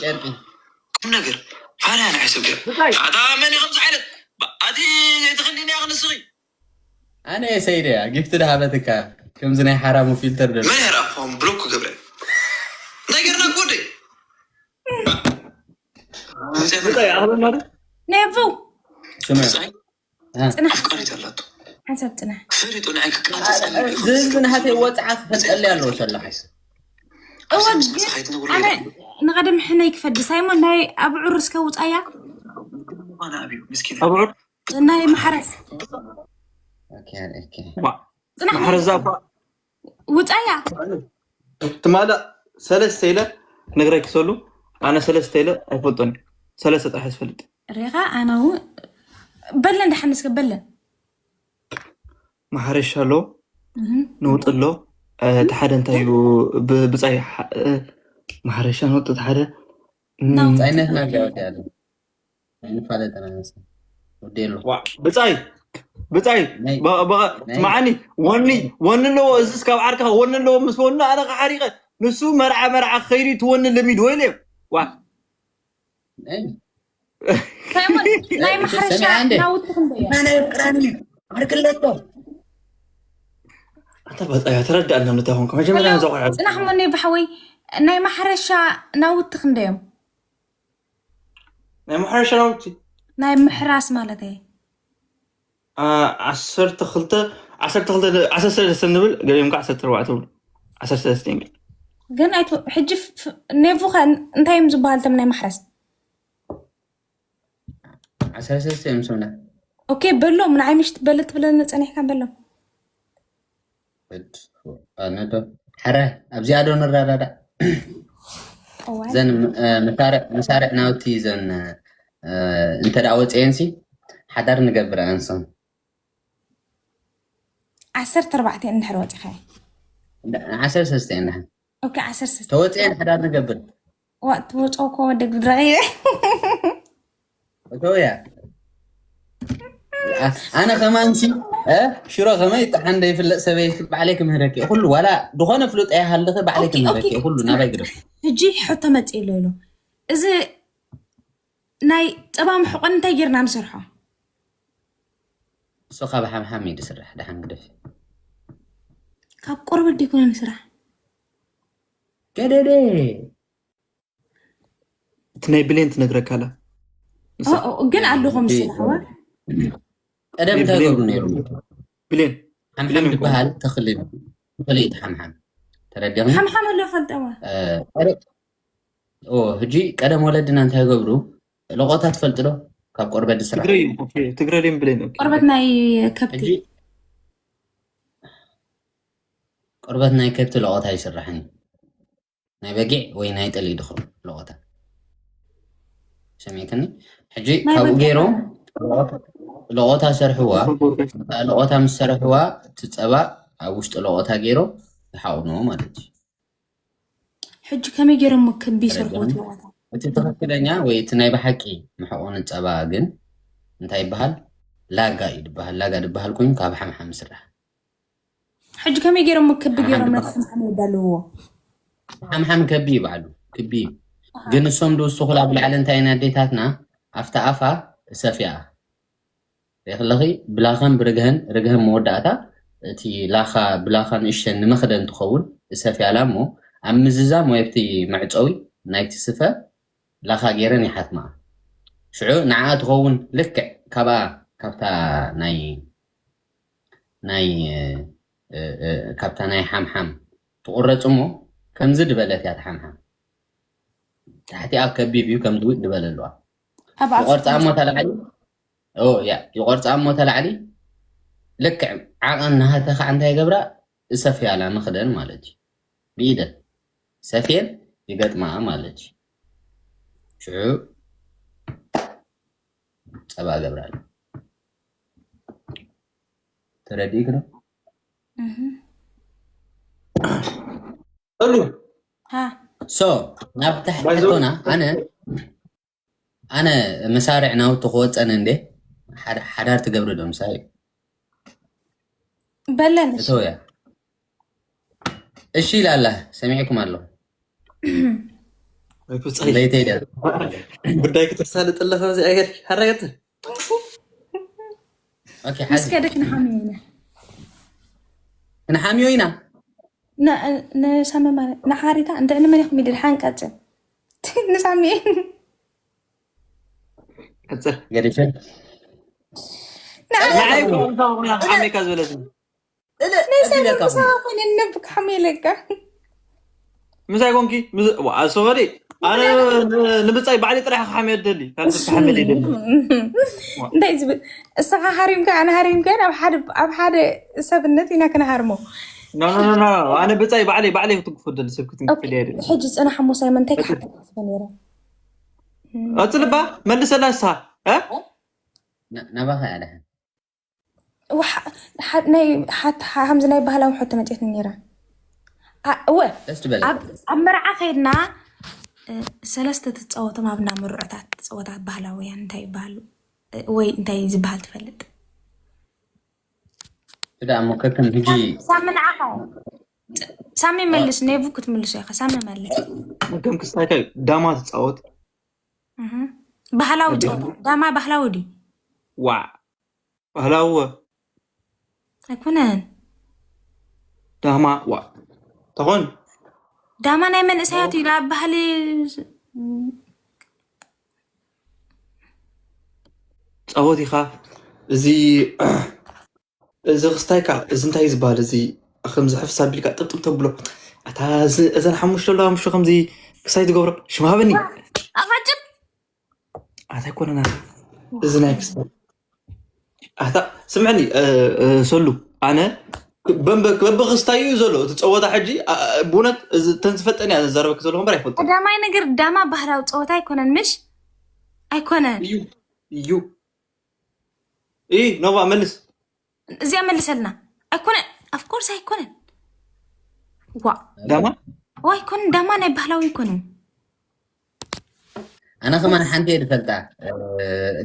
ቁም ነገር። ፋና ንዓይ ሰብ ገር። ብጻይ። ኣታ መን እዩ ከምዚ ዓይነት? ባ-፣ ኣቲ ዘይትኽእልኒ እያ ክንስኺ። ኣነ እየ ሰይደ እያ፣ ጊፍቲ ድሃበትካ። ከምዚ ናይ ሓራሙ ፊልተር ደሎ። መን ይረኣኹም? ብሎክ ክገብረ። እንታይ ገርና ክወደይ? ብጻይ፣ ኣኽለና ዶ? ኔቡ። ስምዕ። ብጻይ። እ። ጽናሕ። ኣፍቃሪት ኣላቶ። ሓንሳብ ጽናሕ። ፈሪጡ ንዓይ ክቃተል ዝህዝቢ ናሃተይ ወጽዓ ክፈልጠለይ ኣለዎ ሰላሕ። እወ፣ ግን ኣነ ንቐደም ሕነይ ክፈዲ። ሳይሞን፣ ናይ ኣብዑር እስከ ውጻያ። ኣነ ኣብዩ፣ ምስኪን። ኣብዑር? ናይ ማሕረስ። ኦኬ፣ ኦኬ። ዋ፣ ጽናሕ። ማሕረስ ዛፋ። ውጻያ። ትማሊ ሰለስተ ኢለ ክነግረኪ ሰሉ፣ ኣነ ሰለስተ ኢለ ኣይፈልጦን። ሰለስተ ጥራሕ ዝፈልጥ። ሪኻ፣ ኣነ እውን በለን፣ ደሓን እስከ በለን። ማሕረሻ ኣሎ፣ እህ። ንውጢ ኣሎ፣ እ፣ እቲ ሓደ እንታይ እዩ? ብ-፣ ብጻይ ሓ-፣ እ፣ ማሕረሻ ንውጢ እቲ ሓደ፣ እ፣ ናውቲ። ብጻይነት ናገር ያለ። ኣይንፋለጥን ኣይመስል። ወዲ የሎ። ዋ፣ ብጻይ፣ ብጻይ፣ ናይ፣ በ-፣ በ-፣ ናይ ስምዓኒ፣ ወኒ፣ ወኒ ኣለዎ፣ እዚስ ካብ ዓርክኻ ወኒ ኣለዎ፣ ምስ ወኒ ኣነ ክሓሪቐ፣ ንሱ መርዓ፣ መርዓ ክኸይድ እዩ፣ እቲ ወኒ ለሚድዎ ኢለ እየ። ዋ። ናይ፣ ሳይሞን፣ ናይ ማሕረሻ ሰሚዓ እንዴ? ናውቲ ክንደይ እዮም? ኣነ ቅራኒ፣ ዓርክለቶ። ኣታ በጻይ፣ ተረዳእና፣ እንታይ ኾንካ? መጀመርያ ሄሎ፣ ነዛ ቆልዓ ጽናሕ፣ ሞኔ ብሓወይ፣ ናይ ማሕረሻ ናውቲ ክንደይ እዮም? ናይ ማሕረሻ ናውቲ? ናይ ምሕራስ ማለተይ። አ፣ ዓሰርተ ክልተ፣ ዓሰርተ ክልተ፣ ዓሰርተ ሰለስተ ንብል፣ ገሊኦም ከዓ ዓሰርተ ኣርባዕተ ትብሉ። ዓሰርተ ሰለስተ ግን። ግን ኣይት-፣ ሕጂ ፍ-፣ ፍ-፣ ኔቡ ኸ እንታይ እዮም ዝበሃል እቶም ናይ ማሕረስ? ዓሰርተ ሰለስተ እዮም ስምና። ኦኬ፣ በሎም፣ ንዓይ ምሽት በለ ትብለኒ ጸኒሕካ በሎም። ወድ፣ ኣነ ዶ? ሓረ፣ ኣብዚኣ ዶ ንረዳዳእ? እዋይ። ዘን፣ እ፣ መሳርዕ፣ መሳርዕ ናውቲ ዘን፣ እ፣ እንተ ደኣ ወጽኤንሲ፣ ሓዳር ንገብር ኣንሶም ዓሰርተ ኣርባዕተ እንድሕር ወፂኻ ዓሰርተ ሰለስተ ኢና ኦኬ ዓሰርተ ተወፅአን ሓዳር ንገብር ትወፅኦ ኮ ወደ ግድረቀ እቶያ ኣነ ከማንሲ ሽሮ ከመይ ጥሓን ዘይፍለጥ ሰበይቲ ባዕለይ ክምህረኪ ኩሉ ዋላ ዝኾነ ፍሉጥ ኣይሃልኸ ባዕለይ ክምህረኪ ኩሉ ናባይ ግደፍ ሕጂ ሕቶ መፅእ ኣሎ ኢሉ እዚ ናይ ፀባ ምሕቆን እንታይ ጌርና ንሰርሖ እሱ ካብ ሓምሓም እዩ ዝስራሕ ደሓን ግደፍ ካብ ቆርበት ዲኮነ ንስራሕ ገደደ እቲ ናይ ብሌን ትነግረካ ኣላ ግን ኣለኹም ዝስራሕ ቀደም እንታይ ገብሩ ነይሩ ብሌን ሓምሓም ዝበሃል ተኽሊ ተኽሊ እቲ ሓምሓም ተረዲኹም ሓምሓም ኣሎ ፈልጠዋ ሕጂ ቀደም ወለድና እንታይ ገብሩ ለቆታ ትፈልጥ ዶ ካብ ቆርበት ዝስራሕ ትግረ ድዮም ብሌን ቆርበት ናይ ከብቲ ቆርበት ናይ ከብቲ ለቆታ ይስራሕን ናይ በጊዕ ወይ ናይ ጠሊ ድኽሩ ለቆታ ሰሚዕክኒ ሕጂ ካብኡ ገይሮም ለቆታ ሰርሕዋ ለቆታ ምስ ሰርሕዋ ትፀባ ኣብ ውሽጢ ለቆታ ገይሮም ይሓቑንዎ ማለት እዩ ሕጂ ከመይ ገይሮም ክቢ ይሰርሕዎ ትለቆታ እቲ ትኽክለኛ ወይ እቲ ናይ ብሓቂ መሕቆኒ ፀባ ግን እንታይ ይበሃል ላጋ እዩ ዝበሃል ላጋ ዝበሃል ኮይኑ ካብ ሓምሓም ስራሕ ሕጂ ከመይ ገይሮም ክቢ ገይሮም ናይ ሓምሓም የዳልውዎ ሓምሓም ከቢ ይበሃሉ ክቢ እዩ ግን እሶም ድውስኹላ ብላዕሊ እንታይ ናይ ኣዴታትና ኣብታ ኣፋ እሰፍያ ይኽለኺ ብላኻን ብርግሀን ርግሀን መወዳእታ እቲ ላኻ ብላኻ ንእሽተን ንመኽደን ትኸውን እሰፍያላ እሞ ኣብ ምዝዛም ወይ ኣብቲ መዕፀዊ ናይቲ ስፈ ላኻ ገይረን ይሓትማ ሽዑ ንዓ ትኸውን ልክዕ ካብኣ ካብታ ናይ ናይ ካብታ ናይ ሓምሓም ትቑረፅ እሞ ከምዚ ድበለት እያ ሓምሓም ታሕቲ ኣብ ከቢብ እዩ ከምዚ ድበለ ኣለዋ ይቆርፃ እሞ ተላዕሊ ይቆርፃ እሞ ተላዕሊ ልክዕ ዓቐን ናሃተ ከዓ እንታይ ገብራ እሰፍያላ መኽደን ማለት እዩ ብኢደን ሰፍየን ይገጥማ ማለት እዩ ሽዑ ፀባ ገብራሉ ተረዲእክ ዶ ሉ ሶ ናብ ታሕቲ ሕቶና ኣነ ኣነ መሳርዕ ናውቲ ክወፀን እንዴ ሓዳር ትገብሪ ዶ ምሳሌ በለን እተወያ እሺ ኢላ ኣላ ሰሚዕኩም ኣለኹ ለይተይ ደ ጉዳይ ክተሳልጥ ኣለኻ እዚ ኣየር ሓረገት ምስ ከደ ክንሓምዮ ኢና ክንሓምዮ ኢና ንሳመ ማለት ንሓሪታ እንድዕ ንመን ኢኹም ይድል ሓንቀፅል ንሳሚ ቀፅል ገዲፈ ንዓይ ሓሜካ ዝበለትኒ ንሳሚ ምሳዋ ኮይነ ነብክ ሓሜለካ ምሳይ ኮንኪ ኣሶኸዲ ኣነ ንምፃይ ባዕሊ ጥራሕ ክሓምዮ ደሊ ካልሰብ ክሓምል ይደሊ እንታይ ዝብል እስኻ ሃሪምካ ኣነ ሃሪምካ ኣብ ሓደ ኣብ ሓደ ሰብነት ኢና ክንሃርሞ ኣነ ብፃይ ባዕለይ ባዕለይ ክትግፎ ደሊ ሰብ ክትንክፍል ይደሊ ሕጂ ፅናሕ ሞ ሳይመን እንታይ ክሓተካ ስበ ነይረ ኣፅልባ መልሰላ ንስኻ ናባኻ ያለህ ናይ ከምዚ ናይ ባህላዊ ሕቶ መፅየት ነይራ እወ ኣብ መርዓ ከይድና ሰለስተ ትፃወቶም ኣብና ምርዑታት ፀወታት ባህላውያን እንታይ ይበሃሉ ወይ እንታይ ዝበሃል ትፈልጥ እዳ እሞ ከከም ሕጂ ሳሚ ንዓኻ ሳሚ መልስ ኔቡ ክትምልሶ ኢኻ ሳሚ መልስ ከም ክስታይካ ዳማ ትፃወት ባህላዊ ዳማ ባህላዊ ድዩ ዋዕ ባህላዊ ኣይኮነን ዳማ ዋ ተኾን ዳማ ናይ መንእሰያት እዩ ኣብ ባህሊ ፃወት ኢኻ እዚ እዚ ክስታይካ እዚ እንታይ ዝበሃል እዚ ከምዚ ሕፍስ ኣቢልካ ጥብጥብ ተብሎ ኣታ እዘን ሓሙሽተ ኣለዋ ምሽ ከምዚ ክስታይ ትገብሮ ሽም ሃበኒ ኣፋጭም ኣታ ኣይኮነና እዚ ናይ ክስታይ ኣታ ስምዕኒ ሰሉ ኣነ በብክስታይ እዩ ዘሎ እቲ ፀወታ ሕጂ ብእውነት ተን ዝፈልጠን እያ ዘረበክ ዘለኹ እምበር ኣይፈልጦ ቀዳማይ ነገር ዳማ ባህላዊ ፀወታ ኣይኮነን ምሽ ኣይኮነን እዩ እዩ ኢ ኖቫ መልስ። እዚኣ መልሰልና። ኣይኮነን፣ of course ኣይኮነን። ዋ ዳማ ዋ ኣይኮነን፣ ዳማ ናይ ባህላዊ ኣይኮነን። ኣነ ከማን ሓንቲ እየ ዝፈልጣ፣ እ፣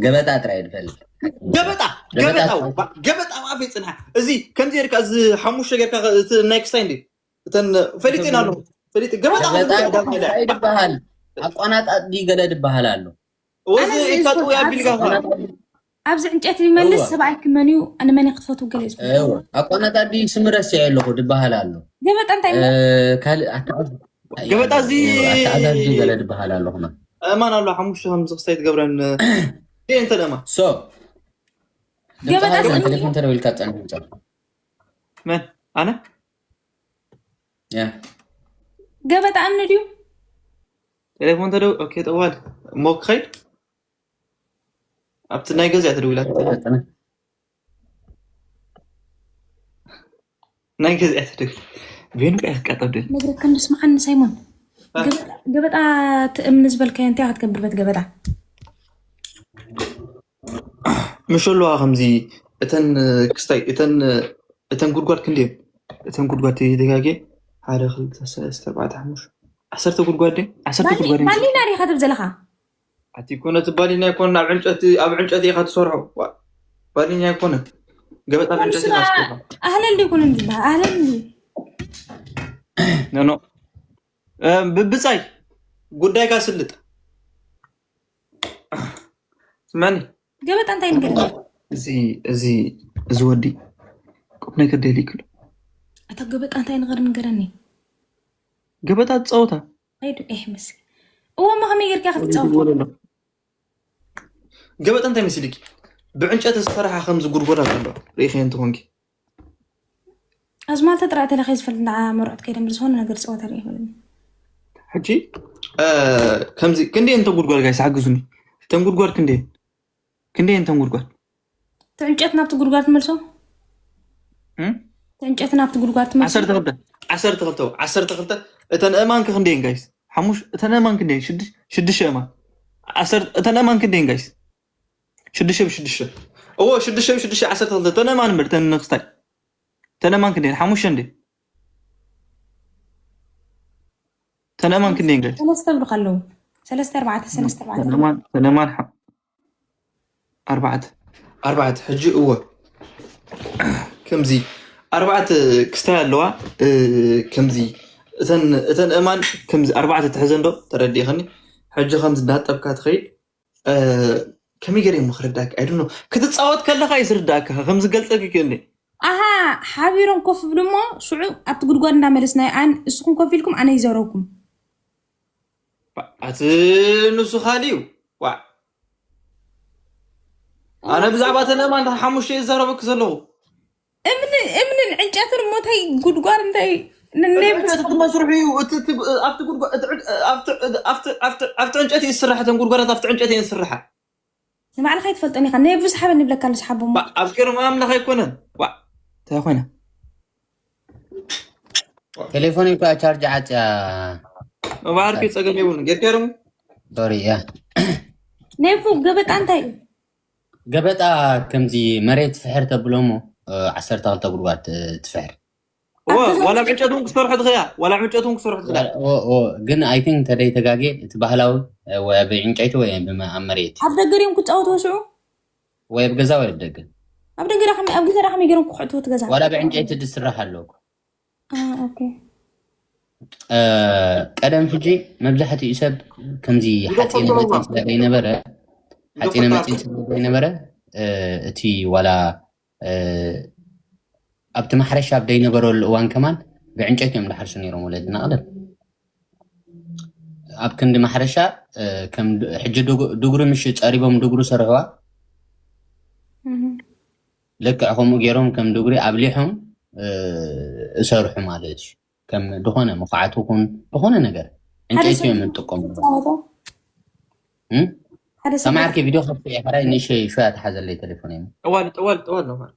ገበጣ ጥራይ እየ ዝፈልጥ። ገበጣ ገበጣ ገበጣ ገበጣ ኣብ ኣፈይ ፅንሓ። እዚ ከምዚ ጌርካ፣ እዚ ሓሙሽተ ጌርካ፣ እቲ ናይ ክስታይ እንዲ እተን ፈሊጥ ኢና ኣሎ። ፈሊጥ ገበጣ ገበጣ ገበጣ ገበጣ እንታይ ዝበሃል? ኣቋናጣ ድዩ ገለ ዝበሃል ኣሎ። ወዚ ኣነ እዚ ኢልካ ዝፈልጥ ጥው ኣቢልካ ኣብዚ- ኣብዚ ዕንጨይቲ ዝመልስ እወ። ሰብኣይ ክመን እዩ? ንመን እዩ ክትፈትው? ገለ እዩ ዝፈልጥ። እወ፣ ኣቋናጣ ድዩ ስምረስ እየ ኣለኹ ዝበሃል ኣሎ። ገበጣ እንታይ እ፣ ይመ- ካልእ ኣታ- ገበጣ እዚ ኣተዓዛዚ ገለ ዝበሃል ኣሎ። ከማን እማን ኣሎ። ሓሙሽተ ከም ዝኽስታይ ትገብረን እንተ ደማ ሶ ገበጣ ድምፅኻ ስእሊ- ቴሌፎን ተደዊልካ ጸንሕ ጸንሕ። መን ኣነ ያ ገበጣ እምኒ ድዩ? ቴሌፎን ተደው ኦኬ ጠዋል ሞክ ኸይድ ኣብቲ ናይ ገዚኣ ተደዊላ ጸንሕ። ናይ ገዚኣ ተደዊላ ቤኑ ቀይ ክቀጠብ ድል ነግረካ እንድስምዓኒ ሳይሞን። ገበጣ- ገበጣ ትእምኒ ዝበልካዮ እንታይ ክትገብር በት ገበጣ? ምሽ ኣለዋ ከምዚ እተን ክስታይ እተን እተን ጉድጓድ ክንደየን እተን ጉድጓድ ተጋጌ ሓደ ክልተ ሰለስተ ኣርባዕተ ሓሙሽተ ዓሰርተ ጉድጓድ ድየን ዓሰርተ ጉድጓድ ድየን ባሊና ዲኻ ትብል ዘለኻ? ኣቲ ኮነ እቲ ባሊና ይኮን ኣብ ዕንጨቲ ኣብ ዕንጨቲ ኢኻ ትሰርሖ ዋ፣ ባሊና ይኮነ ገበጣ ኣብ ዕንጨቲ ኢኻ ትሰርሖ ኣህለል ድዩ ኩንን ዝበሃል ኣህለል ድዩ? ኖ ኖ እ፣ ብብጻይ ጉዳይካ ስልጥ ስማኒ ገበጣ እንታይ ንገር እዚ እዚ እዚ ወዲ ቁም ነገር ደሊ ይክሉ ኣታ ገበጣ እንታይ ንገር ንገረኒ። ገበጣ ትጻወታ ኣይዱ ኤህ ምስ እዎ እሞ ከመይ ጌርካ ክትጻወት? ገበጣ እንታይ መሲልኪ ብዕንጨቲ ዝተሰርሓ ከምዚ ጉድጎዳት ኣሎ ርኢኸ እንትኾንኪ ኣዝማልተ ጥራይ ተለኸ ዝፈልጥ ንዓ መርዑት ከይደም ዝኾነ ነገር ዝጸወተ ርኢ ይፈልጥ። ሕጂ እ፣ ከምዚ ክንደይ እንተ ጉድጓድ ጋይስ ሓግዙኒ እተን ጉድጓድ ክንደይ ክንደይ እንተን ጉድጓድ ትዕንጨት ናብቲ ጉድጓድ ትመልሶ እም? ትዕንጨት ናብቲ ጉድጓድ ትመልሶ ዓሰርተ ክልተ ዓሰርተ ክልተ ዓሰርተ ክልተ እተን እማን ክንደይን ጋይስ ሓሙሽ እተን እማን ክንደይን ሽዱሽ- ሽዱሽተ እማን ዓሰርተ እተን እማን ክንደይን ጋይስ ሽዱሽተ ብሽዱሽተ እዎ ሽዱሽተ ብሽዱሽተ ዓሰርተ ክልተ እተን እማን እምበር እተን ንክስታይ እተን እማን ክንደይን ሓሙሽተ እንዴ እተን እማን ክንደይን ጋይስ ሰለስተ ብልካ ኣለዉ ሰለስተ ኣርባዕተ ሰለስተ ኣርባዕተ ተነማን ተነማን ሓ- ኣርባዕተ ኣርባዕተ ሕጂ እወ ከምዚ ኣርባዕተ ክስታይ ኣለዋ እ፣ ከምዚ እተን እተን እማን ከምዚ ኣርባዕተ ትሕዘ እንዶ ተረዲእኸኒ ሕጂ ከምዚ እናጠብካ ትኸይድ እ፣ ከመይ ገይረ እሞ ክርዳእካ ኣይዱ ክትፃወት ከለካ ይስርዳእካ ከምዚ ገልፀ ክክእል ኣሃ ሓቢሮም ኮፍ ብሉ እሞ ሽዑ ኣብቲ ጉድጓድ እንዳመለስና ኣን እስኹም ኮፍ ኢልኩም ኣነ ይዘረብኩም ኣቲ ንሱ ካሊ እዩ ዋ ኣነ ብዛዕባ ተለማ እንዳ ሓሙሽተ ይዛረበክ ዘለኹ እምንን ዕንጨትን እሞ እንታይ ጉድጓድ እንታይ እቲ መስርሑ እዩ እቲ እቲ- ኣብቲ ጉድጓ- እቲ ዕን- ኣብቲ- ኣብቲ- ኣብቲ- ኣብቲ ዕንጨት ይስራሕ እተን ጉድጓዳት ኣብቲ ዕንጨት እየን ዝስርሓ ንባዕልካ ይትፈልጠን ኢካ ናይ ብዙሕ ሓበን ይብለካ ኣሎ ዝሓቦ እሞ ባ- ኣብ ቅድሚ ኣምላኽ ኣይኮነን ዋ እንታይ ኮይነ ቴሌፎን እኳ ቻርጅ ዓፅያ መባህርኪ ፀገም የብሉን ጌርካ ርሙ ሶሪ ያ ነይፉ ገበጣ እንታይ እዩ ገበጣ ከምዚ መሬት ፍሕር ተብሎ እሞ እ፣ ዓሰርተ ክልተ ጉድጓድ እ፣ ትፍሕር እወ ዋላ ዕንጨት እውን ክሰርሑ ትኽእያ ዋላ ዕንጨት እውን ክሰርሑ ትኽእያ ኦ፣ ኦ፣ ግን ኣይ ቲንክ ተደይ ተጋጌ እቲ ባህላዊ እ፣ ወይ ኣብ ዕንጨይቲ ወይ ብመ- ኣብ መሬት ኣብ ደገ ድዮም ክፃወቱ ሽዑ ወይ ኣብ ገዛ ወይ ኣብ ደገ ኣብ ደገ ዳ ከመይ- ኣብ ገዛ ዳ ከመይ ገይሮም ክሕጥዎ እቲ ገዛ ዋላ ብዕንጨይቲ ዝስራሕ ኣለኩ አ፣ ኦኬ። ቀደም ሕጂ መብዛሕትኡ ሰብ ከምዚ ሓፂነ መፂን ስለ ዘይነበረ ሓፂነ መፂን ስለ ዘይነበረ እ፣ እቲ ዋላ እ፣ ኣብቲ ማሕረሻ ኣብ ዘይነበረሉ እዋን ከማን ብዕንጨይቲ እዮም ዝሓርሱ ነይሮም ወለድና ቀደም ኣብ ክንዲ ማሕረሻ እ፣ ከም ድ- ሕጂ ድጉ- ድጉሪ ምሽ ፀሪቦም ድጉሪ ሰርሕዋ እህ። ልክዕ ከምኡ ገይሮም ከም ድጉሪ ኣብሊሖም እ፣ እሰርሑ ማለት እዩ ከም ዝኾነ መኹዓት ይኹን ዝኾነ ነገር ዕንጨይቲ እዮም ዝጥቀሙ ፃወታ እም? ሓደ ሰብ ሰማዕርኪ ቪድዮ ከፍቲ ኢሕራይ ንእሸይ ሾያ ተሓዘለይ ቴሌፎን እዩ ጠዋል ጠዋል ጠዋል ነው ማለት